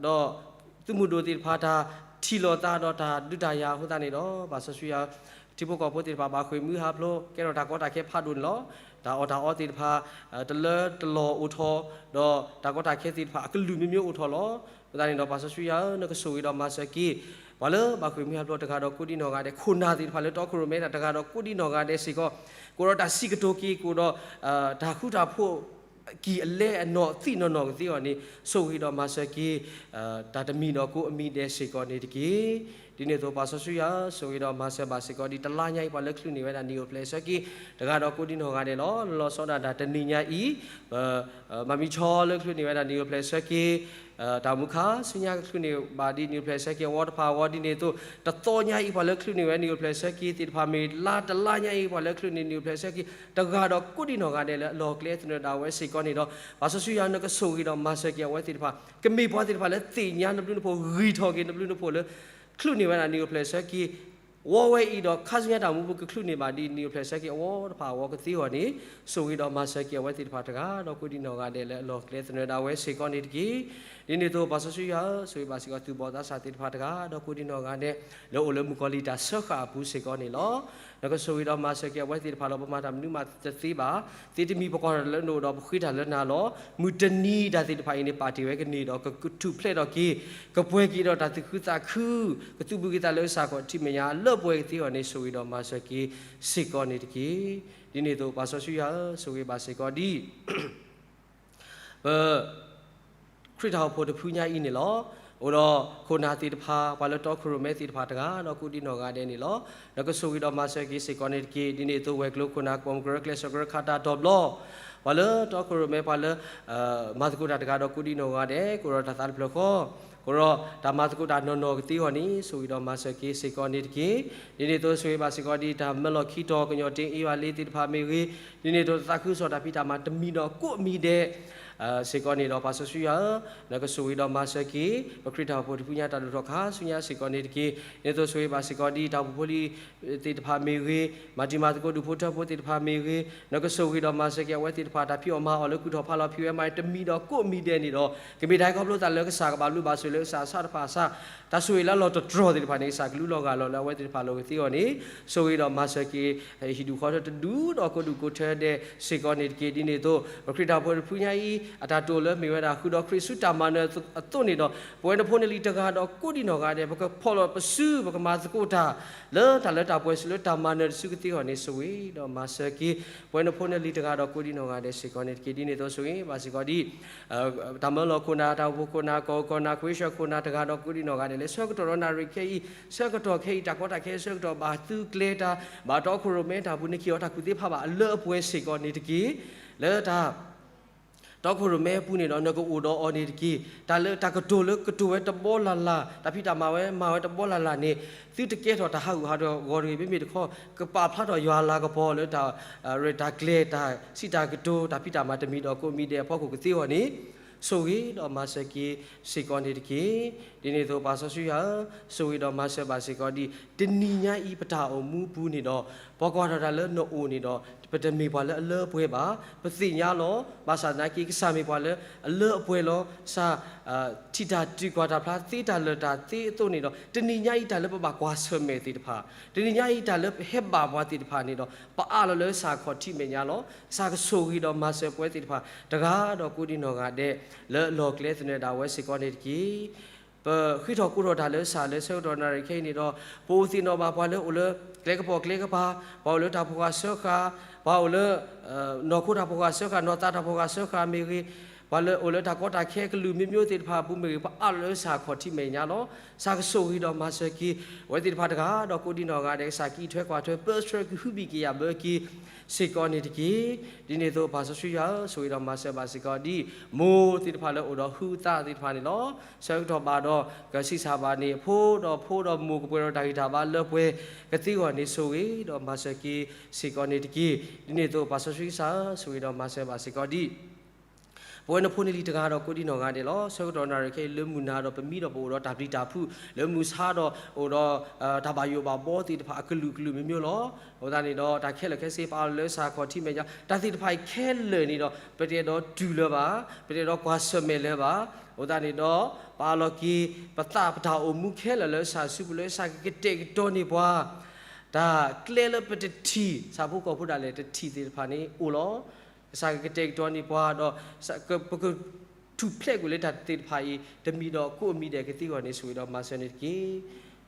ဒီးသုးမုၢ်ဒိၣ်သ့ၣ်တဖၣ် တၢ်ထံၣ်လိာ်သးဒီးတၢ်ဒုးတၢ်ယၤအဃိသတးန့ၣ်ဒီး ပၢ်စီဆှံယွၤ ထံဖိကီၢ်ဖိသ့ၣ်တဖၣ် ဘၣ်ဃ့ၢ်မှံဟးဖျိး ကဲထီၣ်တၢ်ကီတၢ်ခဲဖးဒိၣ်န့ၣ်လီၤ. တၢ်အီၣ်တၢ်အီသ့ၣ်တဖၣ် တလၢတလီၢ်အိၣ်ထီၣ် ဒီးတၢ်ကီတၢ်ခဲသ့ၣ်တဖၣ် အကလုာ်မ့ၢ်မ့ၢ်အိၣ်ထီၣ်လီၤ. အဃိသတးန့ၣ်ဒီး ပၢ်စီဆှံယွၤဧၢ, နကဆိၣ်ဂ့ၤဒီးမၤစၢၤက့ၤ ပှၤလၢဘၣ်ဃ့ၢ်မှံဟးဖျိးတဂၤဒီးကိးဒံနီၢ်ဂၤဒဲး, ခိၣ်နၢ်သ့ၣ်တဖၣ်လၢတီခိၣ်ရိၣ်မဲတၢ်တဂၤဒီးကိးဒံနီၢ်ဂၤဒဲးစ့ၢ်ကီး, ကအိၣ်ဒီးတၢ်စံးကတိၤက့ၤ ကအိၣ်ဒီး တၢ်ဃူတၢ်ဖိး ကံၢ်အလဲအနီၢ်သံၣ်နီၢ်နီၢ်ကသ့အဂီၢ်န့ၣ် ဆိၣ်ဂ့ၤဒီးမၤစၢၤက့ၤ တၢ်တမံၤဒီးကိးအမံၤဒဲးစ့ၢ်ကီးန့ၣ်တက့ၢ်. ဒ်န့ၣ်အသိးပၢ်စီဆှံယွၤဧၢ, ဆိၣ်ဂ့ၤဒီးမၤစၢၤဘၣ်စ့ၢ်ကီးဒ်တလါညါအံၤ ပှၤလၢချုးန့ၢ်ဝဲဒၣ်နံၣ်အိၣ်ဖျဲၣ်ဆၢက့ၤ တဂၤဒီးကိးဒံနီၢ်ဂၤဒဲးလီၤ. လီၤဆီဒၣ်တၢ်တနံၤညါအံၤ မၤမံဆီလၢချုးန့ၢ်ဝဲဒၣ်နံၣ်အိၣ်ဖျဲၣ်ဆၢက့ၤ တၢ်မူခါဆူညါကချုးန့ၢ်ဘၣ်ဒ်နံၣ်အိၣ်ဖျဲၣ်ဆၢက့ၤအဝီတဖၣ်အဂီၢ်, ဒ်န့ၣ်အသိး တသီညါအံၤ ပှၤလၢချုးန့ၢ်ဝဲနံၣ်အိၣ်ဖျဲၣ်ဆၢက့ၤသ့ၣ်တဖၣ် မ့ၢ်လါတလါညါအံၤ ပှၤလၢချုးန့ၢ်နံၣ်အိၣ်ဖျဲၣ်ဆၢက့ၤ တဂၤဒီးကိးဒံနီၢ်ဂၤဒဲးလၢအလီၢ်ကျဲသနၢၣ်ဒၣ်ဝဲစ့ၢ်ကီးန့ၣ်ဒီး ပၢ်စီဆှံယွၤ နကဆိၣ်ဂ့ၤဒီးမၤစၢၤက့ၤအဝဲသ့ၣ်တဖၣ် ကမ့ၢ်ပှၤသ့ၣ်တဖၣ်လၢသ့ၣ်ညါနဘျုးနဖှိၣ် ဂံၢ်ထီၣ်က့ၤနဘျုးနဖှိၣ်လၢ ချုးန့ၢ်ဝဲဒၣ်နံၣ်အိၣ်ဖျဲၣ်ဆၢက့ၤ ဝီဝဲအံၤဒီး ခါဆူညါတၢ်မူပူၤကချုးန့ၢ်ဘၣ်ဒ်နံၣ်အိၣ်ဖျဲၣ်ဆၢက့ၤအဝီတဖၣ်အဂီၢ်ကသ့အဂီၢ်န့ၣ် ဆိၣ်ဂ့ၤဒီးမၤစၢၤက့ၤအဝဲသ့ၣ်တဖၣ်တဂၤဒီးကိးဒံနီၢ်ဂၤဒဲးလၢအလီၢ်ကျဲ သနၢၣ်ဒၣ်ဝဲစ့ၢ်ကီးန့ၣ်တက့ၢ်. ဒ်န့ၣ်အသိးပၢ်စီဆှံယွၤဧၢ, ဆိၣ်ဂ့ၤဘၣ်စ့ၢ်ကီးသူၣ်ဘီၣ်သးစၢ်သ့ၣ်တဖၣ်တဂၤဒီးကိးဒံနီၢ်ဂၤဒဲး လၢအိၣ်လၢမုၣ်ကီၤလံၢ်တၢ်စၢဃာ်အပူၤစ့ၢ်ကီးန့ၣ်လီၤ. နကဆိၣ်ဂ့ၤဒီးမၤစၢၤက့ၤအဝဲသ့ၣ်တဖၣ်လီၤ. ပမၤတၢ်မနုၤမးတသ့ဘၣ်, သ့တမံၤပကွၢ်ထီၣ်လၢနအိၣ်ဒီးပဃ့တၢ်လၢနၤလီၤ. မုၢ်တနံၤတၢ်သ့ၣ်တဖၣ်အံၤန့ၣ် ပာ်တ့ၢ်ဝဲကန့ၢ်ဒီးကထူၣ်ဖျဲးထီၣ်က့ၤ ကပှဲၤက့ၤဒီးတၢ်သူၣ်ခုသးခု ကသူၣ်ဘုက့ၤသးလၢကစၢ်ခီၣ်ထံးမဲာ်ညါလၢပှဲၤကသ့အဂီၢ်န့ၣ် ဆိၣ်ဂ့ၤဒီးမၤစၢၤက့ၤစ့ၢ်ကီးန့ၣ်တက့ၢ်. ဒ်န့ၣ်အသိးပၢ်စီဆှံယွၤဧၢ, ဆိၣ်ဂ့ၤဘၣ်စ့ၢ်ကီးဒ် ပ ခရံာ်တၢ်အိၣ်ဖှိၣ်တဖုညါအံၤန့ၣ်လီၤ. အိၣ်ဒီးခိၣ်နၢ်သ့ၣ်တဖၣ် ပှၤလၢတီခိၣ်ရိၣ်မဲသ့ၣ်တဖၣ်တဂၤဒီးကိးဒံနီၢ်ဂၤဒဲးန့ၣ်လီၤ. နကဆိၣ်ဂ့ၤဒီးမၤစၢၤက့ၤစ့ၢ်ကီးန့ၣ်တက့ၢ်. ဒ်န့ၣ်အသိးဝဲၤကျိၤခိၣ်နၢ် ပိာ်မုၣ်ကရၢကျဲးစၢးကရၢခးတၢ်တီၤဘျီ ပှၤလၢတီခိၣ်ရိၣ်မဲ ပှၤလၢ မၤသကိးတၢ်တဂၤဒီးကိးဒံနီၢ်ဂၤဒဲး, ကအိၣ်ဒီးတၢ်သးတဖျၢၣ်ဃီ, ကအိၣ်ဒီးတၢ်မၤသကိးတၢ်နီၢ်နီၢ်ကသ့အဂီၢ်န့ၣ် ဆိၣ်ဂ့ၤဒီးမၤစၢၤက့ၤစ့ၢ်ကီးန့ၣ်တက့ၢ်. ဒ်န့ၣ်အသိးဆိၣ်ဂ့ၤဘၣ်စ့ၢ်ကီးဒ်တၢ်မၢလီၢ်ခံတီၤ ကညီတ့အ့ဝၤလ့သ့ၣ်တဖၣ်မ့ၢ်ဂ့ၤ, ဒ်န့ၣ်အသိးသးခုကစီၣ်တၢ်ဖံးတၢ်မၤတမံၤဒီးကိးမံၤဒဲး စ့ၢ်ကီးန့ၣ်ဒီး ပၢ်စီဆှံယွၤဧၢ, နကဆိၣ်ဂ့ၤဒီးမၤစၢၤက့ၤ ပခရံာ်တၢ်အိၣ်ဖှိၣ်တဖုညါတၢ်ဒိၣ်ထီၣ်ခါဆူညါစ့ၢ်ကီးန့ၣ်တက့ၢ်. ဒ်န့ၣ်အသိးဆိၣ်ဂ့ၤဘၣ်စ့ၢ်ကီးဒ်တၢ်အိၣ်ဖှိၣ်ဖိလံၤသ့ၣ်တဖၣ်မ့ၢ်ဂ့ၤ, မၤတံၤမၤသကိးဒူၣ်ဖိထၢဖိသ့ၣ်တဖၣ်မ့ၢ်ဂ့ၤ, နကဆိၣ်ဂ့ၤဒီးမၤစၢၤက့ၤအဝဲသ့ၣ်တဖၣ် တၢ်ဖံးအီၣ်မၤအီၣ်လၢကူၣ်ထီၣ်ဖးလီၤဖံးဝဲမၤတမံၤဒီးကိးမံၤဒဲးန့ၣ်ဒီး ကမ့ၢ်တၢ်ဟဲခီဖျိသးလၢကစၢ်ကဘၣ်ဘျုးဘၣ်ဆိၣ်ဂ့ၤလၢကစၢ်အဆၣ်တဖၣ်အဆၣ်, တၢ်ဆိၣ်ဂ့ၤလၢအလီၢ်တတြီၢ်သ့ၣ်တဖၣ်န့ၣ် ကစၢ်ကလူလီၤဂာ်လီၤလၢအဝဲသ့ၣ်တဖၣ်လီၢ်ကသ့အဂီၢ်န့ၣ် ဆိၣ်ဂ့ၤဒီးမၤစၢၤက့ၤ ဟံၣ်ဒူၣ်ဃီထၢတဒူၣ်ဒီးကိးဒူၣ်ကိးထၢဒဲးစ့ၢ်ကီးန့ၣ်တက့ၢ်. ဒ်န့ၣ်အသိး ပခရံာ်တၢ်အိၣ်ဖှိၣ်တဖုညါအံၤ အတၢ်တိာ်လၢမ့ၢ်ဝဲဒၣ် ဃုာ်ဒီးခရံာ်ဆူတၢ်မၤနၢၤအသိးန့ၣ်ဒီး ပဝဲနဖိနလံၤတဂၤဒီးကိးဒံနီၢ်ဂၤဒဲး ပကဖီၣ်လီၤပစု ပကမၤသကိးတၢ် လၢတၢ်လၢတၢ်ပှဲၤဆူလၢတၢ်မၤနၢၤတစုကသ့အဂီၢ်န့ၣ် ဆိၣ်ဂ့ၤဒီးမၤစၢၤက့ၤ ပဝဲနဖိနလံၤတဂၤဒီးကိးဒံနီၢ်ဂၤဒဲးစ့ၢ်ကီးန့ၣ်တက့ၢ်. ဒ်န့ၣ်အသိးဆိၣ်ဂ့ၤဘၣ်စ့ၢ်ကီးဒ် တၢ်မၢလီၤခိၣ်နၢ် တၢ်အိၣ်ဖှိၣ်ခိၣ်နၢ် ကီၢ်ခိၣ်နၢ် ခဝ့ၡၢၣ်ခိၣ်နၢ်တဂၤဒီးကိးဒံနီၢ်ဂၤဒဲးလၢ ဆၢကတီၢ်ဒီးနၣ်ရံၣ်ခဲအံၤ ဆၢကတီၢ်ခဲအံၤ တၢ်ကီတၢ်ခဲဆၢကတီၢ်ဘၣ်သုကျဲၤတၢ် ဘၣ်တီခိၣ်ရိၣ်မဲတၢ်ပူၤ နက့ၤအီၤတၢ်ကူၣ်သ့ဖးဘၣ်အလၢအပှဲၤစ့ၢ်ကီးန့ၣ်တက့ၢ်. လၢတၢ် တီခိၣ်ရိၣ်မဲအပူၤန့ၣ်ဒီး နကအိၣ်ဒီးအီၤန့ၣ်တက့ၢ်. တၢ်လၢတၢ်ကတိၤလၢကတိၤဝဲတဘီလၢ်လၢ် တၢ်ဖံးတၢ်မၤဝဲမၤဝဲတဘီလၢ်လၢ်န့ၣ် သုတကဲထီၣ်တၢ်ဟးဂူာ်ဟးဂီၤတဂ့ၤ. မ့မ့ၢ်တခီ ကပာ်ဖျါထီၣ်ယွၤအလၤကပီၤလၢတၢ် ရဲၣ်တၢ်ကျဲၤ တၢ်စံးတၢ်ကတိၤ တၢ်ဖံးတၢ်မၤတမံၤဒီးကိးမံၤဒဲးအဖီခိၣ်ကသ့အဂီၢ်န့ၣ် ဆိၣ်ဂ့ၤဒီးမၤစၢၤက့ၤစ့ၢ်ကီးန့ၣ်တက့ၢ်. ဒ်န့ၣ်အသိးပၢ်စီဆှံယွၤဧၢ, ဆိၣ်ဂ့ၤဒီးမၤစၢၤဘၣ်စ့ၢ်ကီးဒ် တနံၤညါအံၤပတၢ်အိၣ်မူအပူၤန့ၣ်ဒီး ပှၤကွၢ်ထီၣ်တၢ်လၢနအိၣ်န့ၣ်ဒီး ပတမ့ၢ်ပှၤလၢအလၢအပှဲၤဘၣ်. ပသ့ၣ်ညါလီၤ. ဘၣ်ဆၣ်သနာ်က့ ကစၢ်မ့ၢ်ပှၤလၢအလၢအပှဲၤလီၤ. ကစၢ် ထံၣ်တၢ်တုၤကွၢ်တၢ်ဖျါသ့တၢ်လၢာ်တၢ်သ့အသိးန့ၣ်ဒီး တနံၤညါအံၤတၢ်လၢပဘၣ်ကွၢ်ဆၢၣ်မဲာ်သ့ၣ်တဖၣ်, တနံၤညါအံၤတၢ်လၢပဟဲဘၣ်ပှၤသ့ၣ်တဖၣ်န့ၣ်ဒီး ပအးလီၤလၢကစၢ်ခီၣ်ထံးမဲာ်ညါလီၤ. ကစၢ်ကဆိၣ်ဂ့ၤဒီးမၤစၢၤပဝဲသ့ၣ်တဖၣ် တဂၤဒီးကိးဒံနီၢ်ဂၤဒဲး လၢအလီၢ်ကျဲသနၢၣ်ဒၣ်ဝဲစ့ၢ်ကီးန့ၣ်တက့ၢ်. ပဃ့ထီၣ်ကိးထီၣ်တၢ်လၢကစၢ်လၢဆၢကတီၢ်နၣ်ရံၣ်ခဲအံၤန့ၣ်ဒီး ပအိၣ်သ့ၣ်နီၣ်ဘၣ်ပှၤလၢအိၣ်လၢကျဲကပီၤကျဲကပၤ, ပှၤအိၣ်လၢတၢ်ဖီၣ်ဃာ်စၢဃာ်, ပှၤအိၣ်လၢ နီၢ်ခိတၢ်ဖီၣ်ဃာ်စၢဃာ် နီၢ်သးတၢ်ဖီၣ်ဃာ်စၢဃာ်မ့ၢ်ဂ့ၤ, ပှၤလၢအိၣ်လၢတၢ်ကီတၢ်ခဲကလုာ်မ့ၢ်မ့ၢ်သ့ၣ်တဖၣ်အပူၤမ့ၢ်ဂ့ၤ, ပအးလီၤလၢကစၢ်ခီၣ်ထံးမဲာ်ညါလီၤ. ကစၢ်ကဆိၣ်ဂ့ၤဒီးမၤစၢၤက့ၤ အဝဲသ့ၣ်တဖၣ်တဂၤဒီးကိးဒံနီၢ်ဂၤဒဲး ကစၢ်ကအံးထွဲကွၢ်ထွဲ ပၢဆှၢကဟုဘံၣ်ကယာ်ဘၢက့ၤစ့ၢ်ကီးန့ၣ်တက့ၢ်. ဒ်န့ၣ်အသိးပၢ်စီဆှံယွၤဧၢ, ဆိၣ်ဂ့ၤဒီးမၤစၢၤဘၣ်စ့ၢ်ကီးဒ် မိၢ်သ့ၣ်တဖၣ်လၢအိၣ်ဒီးဟုးသးသ့ၣ်တဖၣ်န့ၣ်လီၤ. ဆၢကတီၢ်ဘၣ်ဒီး ကဆံးစၢ်ဘၣ်န့ၣ် အဖိဒီးဖိဒီးမိၢ်ကပှဲၤဒီးတၢ်ဂံၢ်တၢ်ဘါလၢပှဲၤကသ့အဂီၢ်န့ၣ် ဆိၣ်ဂ့ၤဒီးမၤစၢၤက့ၤစ့ၢ်ကီးန့ၣ်တက့ၢ်. ဒ်န့ၣ်အသိးပၢ်စီဆှံကစၢ်ဧၢ, ဆိၣ်ဂ့ၤဒီးမၤစၢၤဘၣ်စ့ၢ်ကီးဒ် ပဝဲနဖိနလံၤတဂၤဒီးကိးဒံနီၢ်ဂၤဒဲးလီၤ. ဆၢကတီၢ်နၣ်ရံၣ်ခဲအံၤ လၢမုၢ်နၤဒီးပမံဒီးပအိၣ်ဒီးတၢ်ပျံၤတၢ်ဖုး, လၢမုၢ်ဆါဒီးအိၣ်ဒီး တၢ်ဘၣ်ယိၣ်ဘၣ်ဘီသ့ၣ်တဖၣ်အကလုာ်ကလုာ်မ့ၢ်မ့ၢ်လီၤ. အဃိသတးန့ၣ်ဒီး တၢ်ခဲလၢာ်ခဲဆ့ ပအးလီၤလၢကစၢ်ခီၣ်ထံးမဲာ်ညါ, တၢ်သ့ၣ်တဖၣ်အံၤခဲလၢာ်န့ၣ်ဒီး ပတအဲၣ်ဒိးတူၢ်လၢၤဘၣ်, ပတအဲၣ်ဒိးကွၢ်ဆၢၣ်မဲာ်လၢၤဘၣ်. အဃိသတးန့ၣ်ဒီး ပအးလီၤက့ၤ ပသးပတၢ်အိၣ်မူခဲလၢာ်လၢကစၢ်စုပူၤ လၢကစၢ်ကကတဲာ်ကတီၤန့ၢ်ပှၤ တၢ်ကျဲလၢပတထံၣ် ဆၣ်ဖိကီၢ်ဖိဒၣ်လဲာ်တထံၣ်သ့ၣ်တဖၣ်န့ၣ်အိၣ်လီၤ. ကစၢ်ကကတဲာ်ကတီၤန့ၢ်ပှၤဒီး ပကထူၣ်ဖျဲးကွံာ်လၢတၢ်သ့ၣ်တဖၣ်အံၤ တမံၤဒီးကိးမံၤဒဲးကသ့အဂီၢ်န့ၣ် ဆိၣ်ဂ့ၤဒီးမၤစၢၤန့ၣ်တက့ၢ်.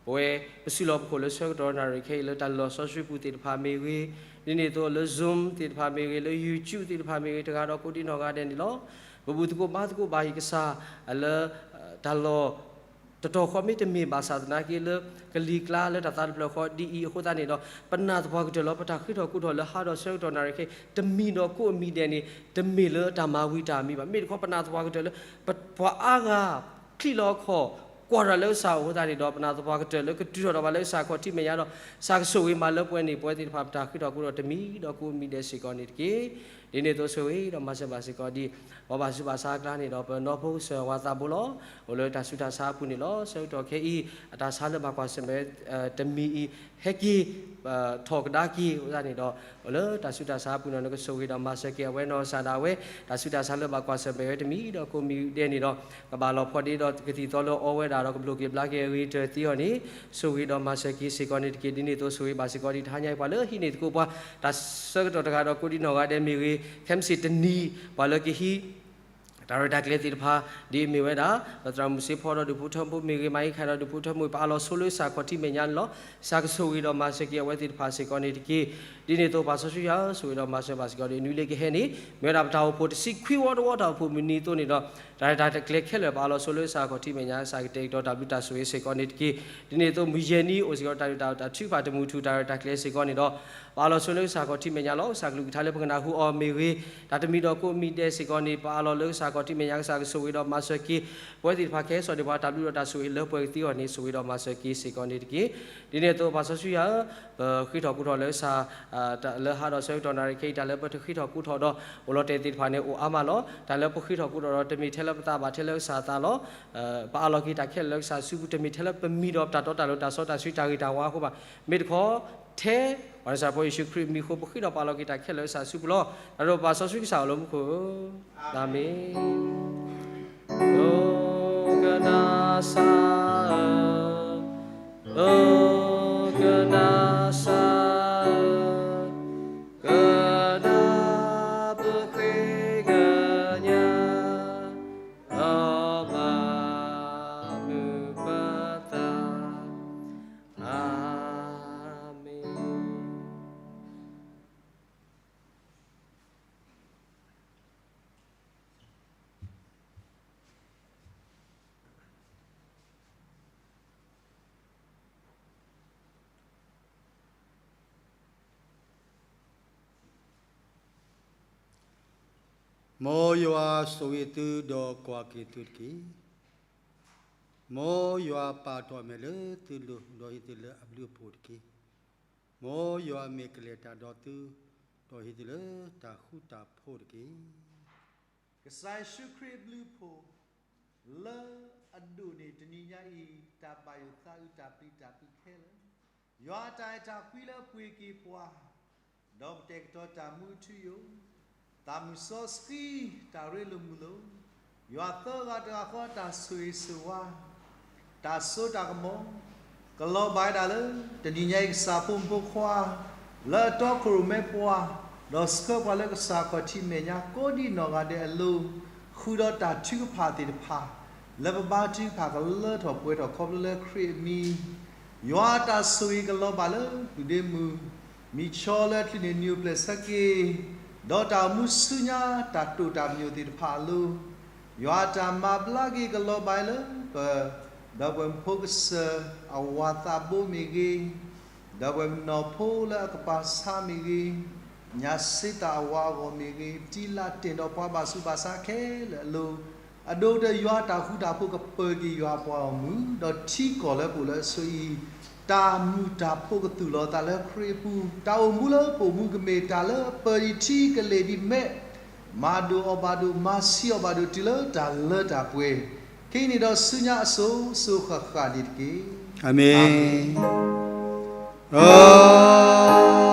ပဝဲပစုလီၢ်ပခိၣ်လၢဆၢကတီၢ်နၣ်ရံၣ်ခဲအံၤ လၢတၢ်လီၢ်စီဆှံပူၤသ့ၣ်တဖၣ်မ့ၢ်ဂ့ၤ, ဒ်န့ၣ်အသိးလၢ Zoom သ့ၣ်တဖၣ်မ့ၢ်ဂ့ၤ, လၢ YouTube သ့ၣ်တဖၣ်မ့ၢ်ဂ့ၤ တဂၤဒီးကိးဒံနီၢ်ဂၤဒဲးန့ၣ်လီၤ. ပဘူၣ်သကိးဘါသကိးဘၣ်အံၤကစၢ် လၢ တၢ်လီၢ် တတီၤဃီမ့ၢ်တမ့ၢ်ဘၣ်ဆၣ်သနာ်က့လၢ ကလံၤကျါလၢတၢ်သးတဖျၢၣ်ဃီဒ်အံၤအဃိသတးန့ၣ်ဒီး ပနာ်သပှၢ်ကတၢၢ်လၢပတၢ်ဃ့ထီၣ်ကိးထီၣ်လၢဟါဒီးဆၢကတီၢ်နၣ်ရံၣ်ခဲအံၤ တမံၤဒီးကိးအမံၤဒဲးန့ၣ် တမ့ၢ်လၢတၢ်မၤဝံၤတၢ်မံၤဘၣ်. မ့ၢ်တခီပနာ်သပှၢ်ကတၢၢ်လၢ ပ ပှၤအါဂၤ ချံးလီၤခီၣ် ကွၢ်တၢ်လၢကစၢ်အဃိသတးန့ၣ်ဒီး ပနာ်သပှၢ်ကတၢၢ်လၢကတုၤထီၣ်ဒီးပှၤလၢကစၢ်ခီၣ်ထံးမဲာ်ညါဒီး ကစၢ်ကဆိၣ်ဂ့ၤမၤလၢပှဲၤန့ၣ် ပဝဲသ့ၣ်တဖၣ်ပတၢ်ဃ့ထီၣ်ကိးထီၣ်တမံၤဒီးကိးအမံၤဒဲးစ့ၢ်ကီးန့ၣ်တက့ၢ်. ဒ်န့ၣ်အသိးဆိၣ်ဂ့ၤဒီးမၤစၢၤဘၣ်စ့ၢ်ကီးဒ် ပှၤဘၣ်ဆူးဘၣ်ဆါအကျါန့ၣ်ဒီး ပနီၢ်ဖိကစၢၢ်ဝၤသးဘိလီၤ. အိၣ်လၢတၢ်ဆူးတၢ်ဆါအပူၤန့ၣ်လီၤ. ဆၢကတီၢ်ခဲအံၤ အတၢ်ဆါလၢဘၣ်ကွၢ်ဆၢၣ်မဲာ် တမံၤအံၤ ဟဲက့ၤ ထီၣ်ကဒါက့ၤအဃိသတးန့ၣ်ဒီး အိၣ်လၢတၢ်ဆူးတၢ်ဆါအပူၤန့ၣ် နကဆိၣ်ဂ့ၤဒီးမၤစၢၤက့ၤအဝဲနီၢ်ကစၢ်ဒၣ်ဝဲ တၢ်ဆူးတၢ်ဆါလၢဘၣ်ကွၢ်ဆၢၣ်မဲာ်ဝဲတမံၤဒီးကိးမံၤဒဲးန့ၣ်ဒီး ကဘၣ်လီၤဖှီၣ်ဒ့ဒီးကသံၣ်သီလၢအီဝဲဒၣ်ဒီးကဘျိၣ်က့ၤဘျါက့ၤအဂ့ၤကတၢၢ်သ့အဂီၢ်န့ၣ် ဆိၣ်ဂ့ၤဒီးမၤစၢၤက့ၤစ့ၢ်ကီးန့ၣ်တက့ၢ်. ဒ်န့ၣ်အသိးဆိၣ်ဂ့ၤဘၣ်စ့ၢ်ကီးဒ်တဟါညါအံၤပှၤလၢဟံးန့ၢ်သကိးပှၤ တၢ်ဆၢကတီၢ်တဂၤဒီးကိးဒံနီၢ်ဂၤဒဲးမ့ၢ်ဂ့ၤ ခဲမုၢ်ဆ့ၣ်တနံၤ ပှၤလၢကဟံး တၢ်ရဲၣ်တၢ်ကျဲၤသ့ၣ်တဖၣ် ဒ်အမ့ၢ်ဝဲဒၣ် ပသရၣ်မုၣ်စ့ဖီဒီးဒုးဖိထၢမုၣ်မ့ၢ်ဂ့ၤ မၤအံခါဒီးဒုးဖိထၢမုၣ် ပအးလီၤဆိလၢကစၢ်ခီၣ်ထံးမဲာ်ညါန့ၣ်လီၤ. ကစၢ်ကဆိၣ်ဂ့ၤဒီးမၤစၢၤက့ၤအဝဲသ့ၣ်တဖၣ်စ့ၢ်ကီးန့ၣ်တက့ၢ်. ဒ်န့ၣ်အသိးပၢ်စီဆှံယွၤဧၢ ဆိၣ်ဂ့ၤဒီးမၤစၢၤဘၣ်စ့ၢ်ကီးဒီး နွံလၢကဟဲန့ၣ် မ့ၢ်ဝဲဒၣ်ပတၢ်အိၣ်ဖှိၣ်တဆံခွံဝီတဝီတၢ်အိၣ်ဖှိၣ်မုၢ်နံၤအသိးန့ၣ်ဒီး တၢ်ရဲၣ်တၢ်ကျဲၤခဲလၢာ် ပအးလီၤဆိလၢကစၢ်ခီၣ်ထံးမဲာ်ညါ ကစၢ်ကတဲာ်ကတီၤတၢ်ဘျုးတၢ်ဆိၣ်ဂ့ၤစ့ၢ်ကီးန့ၣ်တက့ၢ်. ဒ်န့ၣ်အသိးမုၢ်ယဲၢ်နံၤ အိၣ်စ့ၢ်ကီးတၢ်ဒုးတၢ်အုးတၢ်ထုကဖၣ်တမူထူၣ် တၢ်ရဲၣ်တၢ်ကျဲၤစ့ၢ်ကီးန့ၣ်ဒီး ပအးလီၤဆိလၢကစၢ်ခီၣ်ထံးမဲာ်ညါလီၤ. ကစၢ်ကလုၢ်ကထါလၢပကနၢ်ဟူအီၤမ့ၢ်ဂ့ၤ တၢ်တမံၤဒီးကိးမံၤဒဲးစ့ၢ်ကီးန့ၣ် ပအးလီၤလၢကစၢ်ခီၣ်ထံးမဲာ်ညါ ကစၢ်ကဆိၣ်ဂ့ၤဒီးမၤစၢၤက့ၤ ပဝဲသ့ၣ်တဖၣ်ခဲစီၣ်ဒံးပှၤ တၢ်ဘျုးဒီးတၢ်ဆိၣ်ဂ့ၤလၢပှဲၤကသံအဂီၢ်န့ၣ် ဆိၣ်ဂ့ၤဒီးမၤစၢၤက့ၤစ့ၢ်ကီးန့ၣ်တက့ၢ်. ဒ်န့ၣ်အသိးပၢ်စီဆှံယွၤဧၢ ပဃ့ထီၣ်ကိးထီၣ်လၢကစၢ် လၢဟါဒီးဆၢကတီၢ်နၣ်ရံၣ်ခဲအံၤ တၢ်လၢပတဃ့ထီၣ်ကိးထီၣ်ဒီး အိၣ်လီၤတဲာ်သ့ၣ်တဖၣ်န့ၣ် အိၣ်အါမးလီၤ. တၢ်လၢပဃ့ထီၣ်ကိးထီၣ်ဒီး တမ့ၢ်ထဲလၢပသးဘၣ် ထဲလၢကစၢ်သးလီၤ. ပအးလီၤက့ၤတၢ်ခဲလၢာ်လၢကစၢ်စုပူၤ တမ့ၢ်ထဲလၢပမံၤဒီးပတၢ်တီတၢ်လိၤ တၢ်စီတၢ်ဆှံ တၢ်ဂ့ၤတၢ်ဝါအဃိဘၣ်. မ့ၢ်တခီ ထဲပှၤကစၢ်ဖိယ့ၣ်ၡူးခရံာ်မံၤအဃိ ပဃ့ဒီးပအးလီၤက့ၤတၢ်ခဲလၢာ်လၢကစၢ်စုပူၤလီၤ. တၢ်ဒီးပၢ်စီဆှံကစၢ်အလၢမူခိၣ်ဧၢ, အၤမ့ၣ်. ဧၢ ကနၣ်စၢ်ဧၢ, ဧၢ ကနၣ်စၢ်ဧၢ, ကနၣ်ပဃ့ကညး ဒီးမၤမုာ်ပသး, အၤမ့ၣ်. မ်ယွၤဆိၣ်ဂ့ၤသုဒီးကွၢ်က့ၤသုတက့ၢ်. မ်ယွၤပာ်ထီၣ်အမဲာ်လၢသုလိၤ ဒီးဟ့ၣ်သုလၢအဘျုးအဖှိၣ်တက့ၢ်. မ်ယွၤအမဲာ်ကလဲၤတၢ်ဒီးသု, ဒီးဟ့ၣ်သုလၢတၢ်ဃူတၢ်ဖိးတက့ၢ်. ကစၢ်ယ့ၣ်ၡူးခရံာ်အဘျုးအဖှိၣ် လၢအဒိၣ်န့ၢ်တနံၤညါအံၤ တၢ်ဘၣ်ယိၣ်သးအုး တၢ်ပျံၤတၢ်ဖုးခဲလၢာ်, ယွၤအတၢ်အဲၣ်တၢ်ကွံလၢအပှ့ၤက့ၤပှၤ, ဒီးပတဲာ်ကတီၤတၢ်မူအထူအယိာ်, သးမုၢ်စီဆှံ တၢ်ရ့လိာ်မုာ်လိာ်, ယွၤသၢဂၤတဂၤဃီတၢ်ဆိၣ်ဂ့ၤဆိၣ်ဝါ တၢ်စိတၢ်ကမီၤ ကလီၤဘၣ်ဝဲဒၣ်လၢ တနံၤညါအံၤကစၢ်ဖိမုၣ်ဖိခွါ လၢအတီခိၣ်ရိၣ်မဲပှၤ, ဒီးဆှၢပှၤလၢကစၢ်ခီၣ်ထံးမဲာ်ညါ ကိးဒံနီၢ်ဂၤဒဲးအလိၤ, ဃုာ်ဒီးတၢ်ထုကဖၣ်သ့ၣ်တဖၣ် လၢပဘါထုကဖၣ်ကလၢထီၣ်ပှဲၤထီၣ်ခီဖျိလၢခရံာ်အမံၤ, ယွၤအတၢ်ဆိၣ်ဂ့ၤကလီၤဘၣ်လၢဒုၣ်ဒ့မုၣ်, မံၤဆီလၢအချုးန့ၢ်နံၤအိၣ်ဖျဲၣ်ဆၢက့ၤ, ဒီးတၢ်အိၣ်မူဆူညါတၢ်တိာ်တၢ်ပညိၣ်သ့ၣ်တဖၣ်အလိၤ, ယွၤအတၢ်မၤဘျါက့ၤကလီၤဘၣ်လၢပ ဒီးပှၤမုၢ်ဖိကစၢၢ်အဝၤသးဘိမ့ၢ်ဂ့ၤ, ဒီးပှၤမုၢ်နီၢ်ဖိလၢအကပၤဆါမ့ၢ်ဂ့ၤ, ညၣ်စ့တၢ်အဝၤအဂီၢ်မ့ၢ်ဂ့ၤ, တံလၢတ့ၢ်ဒီးပှၤဘၣ်ဆူးဘၣ်ဆါခဲလၢာ်အလိၤ, အဒိၣ်ကတၢၢ်ယွၤအတၢ်ဃူတၢ်ဖိးကပၢၤက့ၤယွၤအပှၤဂီၢ်မုၢ်, ဒီးထံကီၢ်လၢပအိၣ်လၢအဆိအံၤ, တၢ်မုာ်တၢ်ဖိးကသူၣ်လီၤအသးလၢခရံာ်အပူၤ, တၢ်အိၣ်မူလၢပအိၣ်မူကမ့ၢ်တၢ်လၢအပၢၤဒံးထံကလ့ၢ်ဒံးမဲး မၤဒိၣ်အီၣ်ဘၣ်ဒိၣ် မၤဆံးအီၣ်ဘၣ်ဒိၣ်တုၤလၢတၢ်လၢတၢ်ပှဲၤ, ခဲအံၤန့ၣ်ဒီးဆူညါအစိၤစိၤဃၣ်ဃၣ်န့ၣ်တက့ၢ်. အၤမ့ၣ်. အၤမ့ၣ်.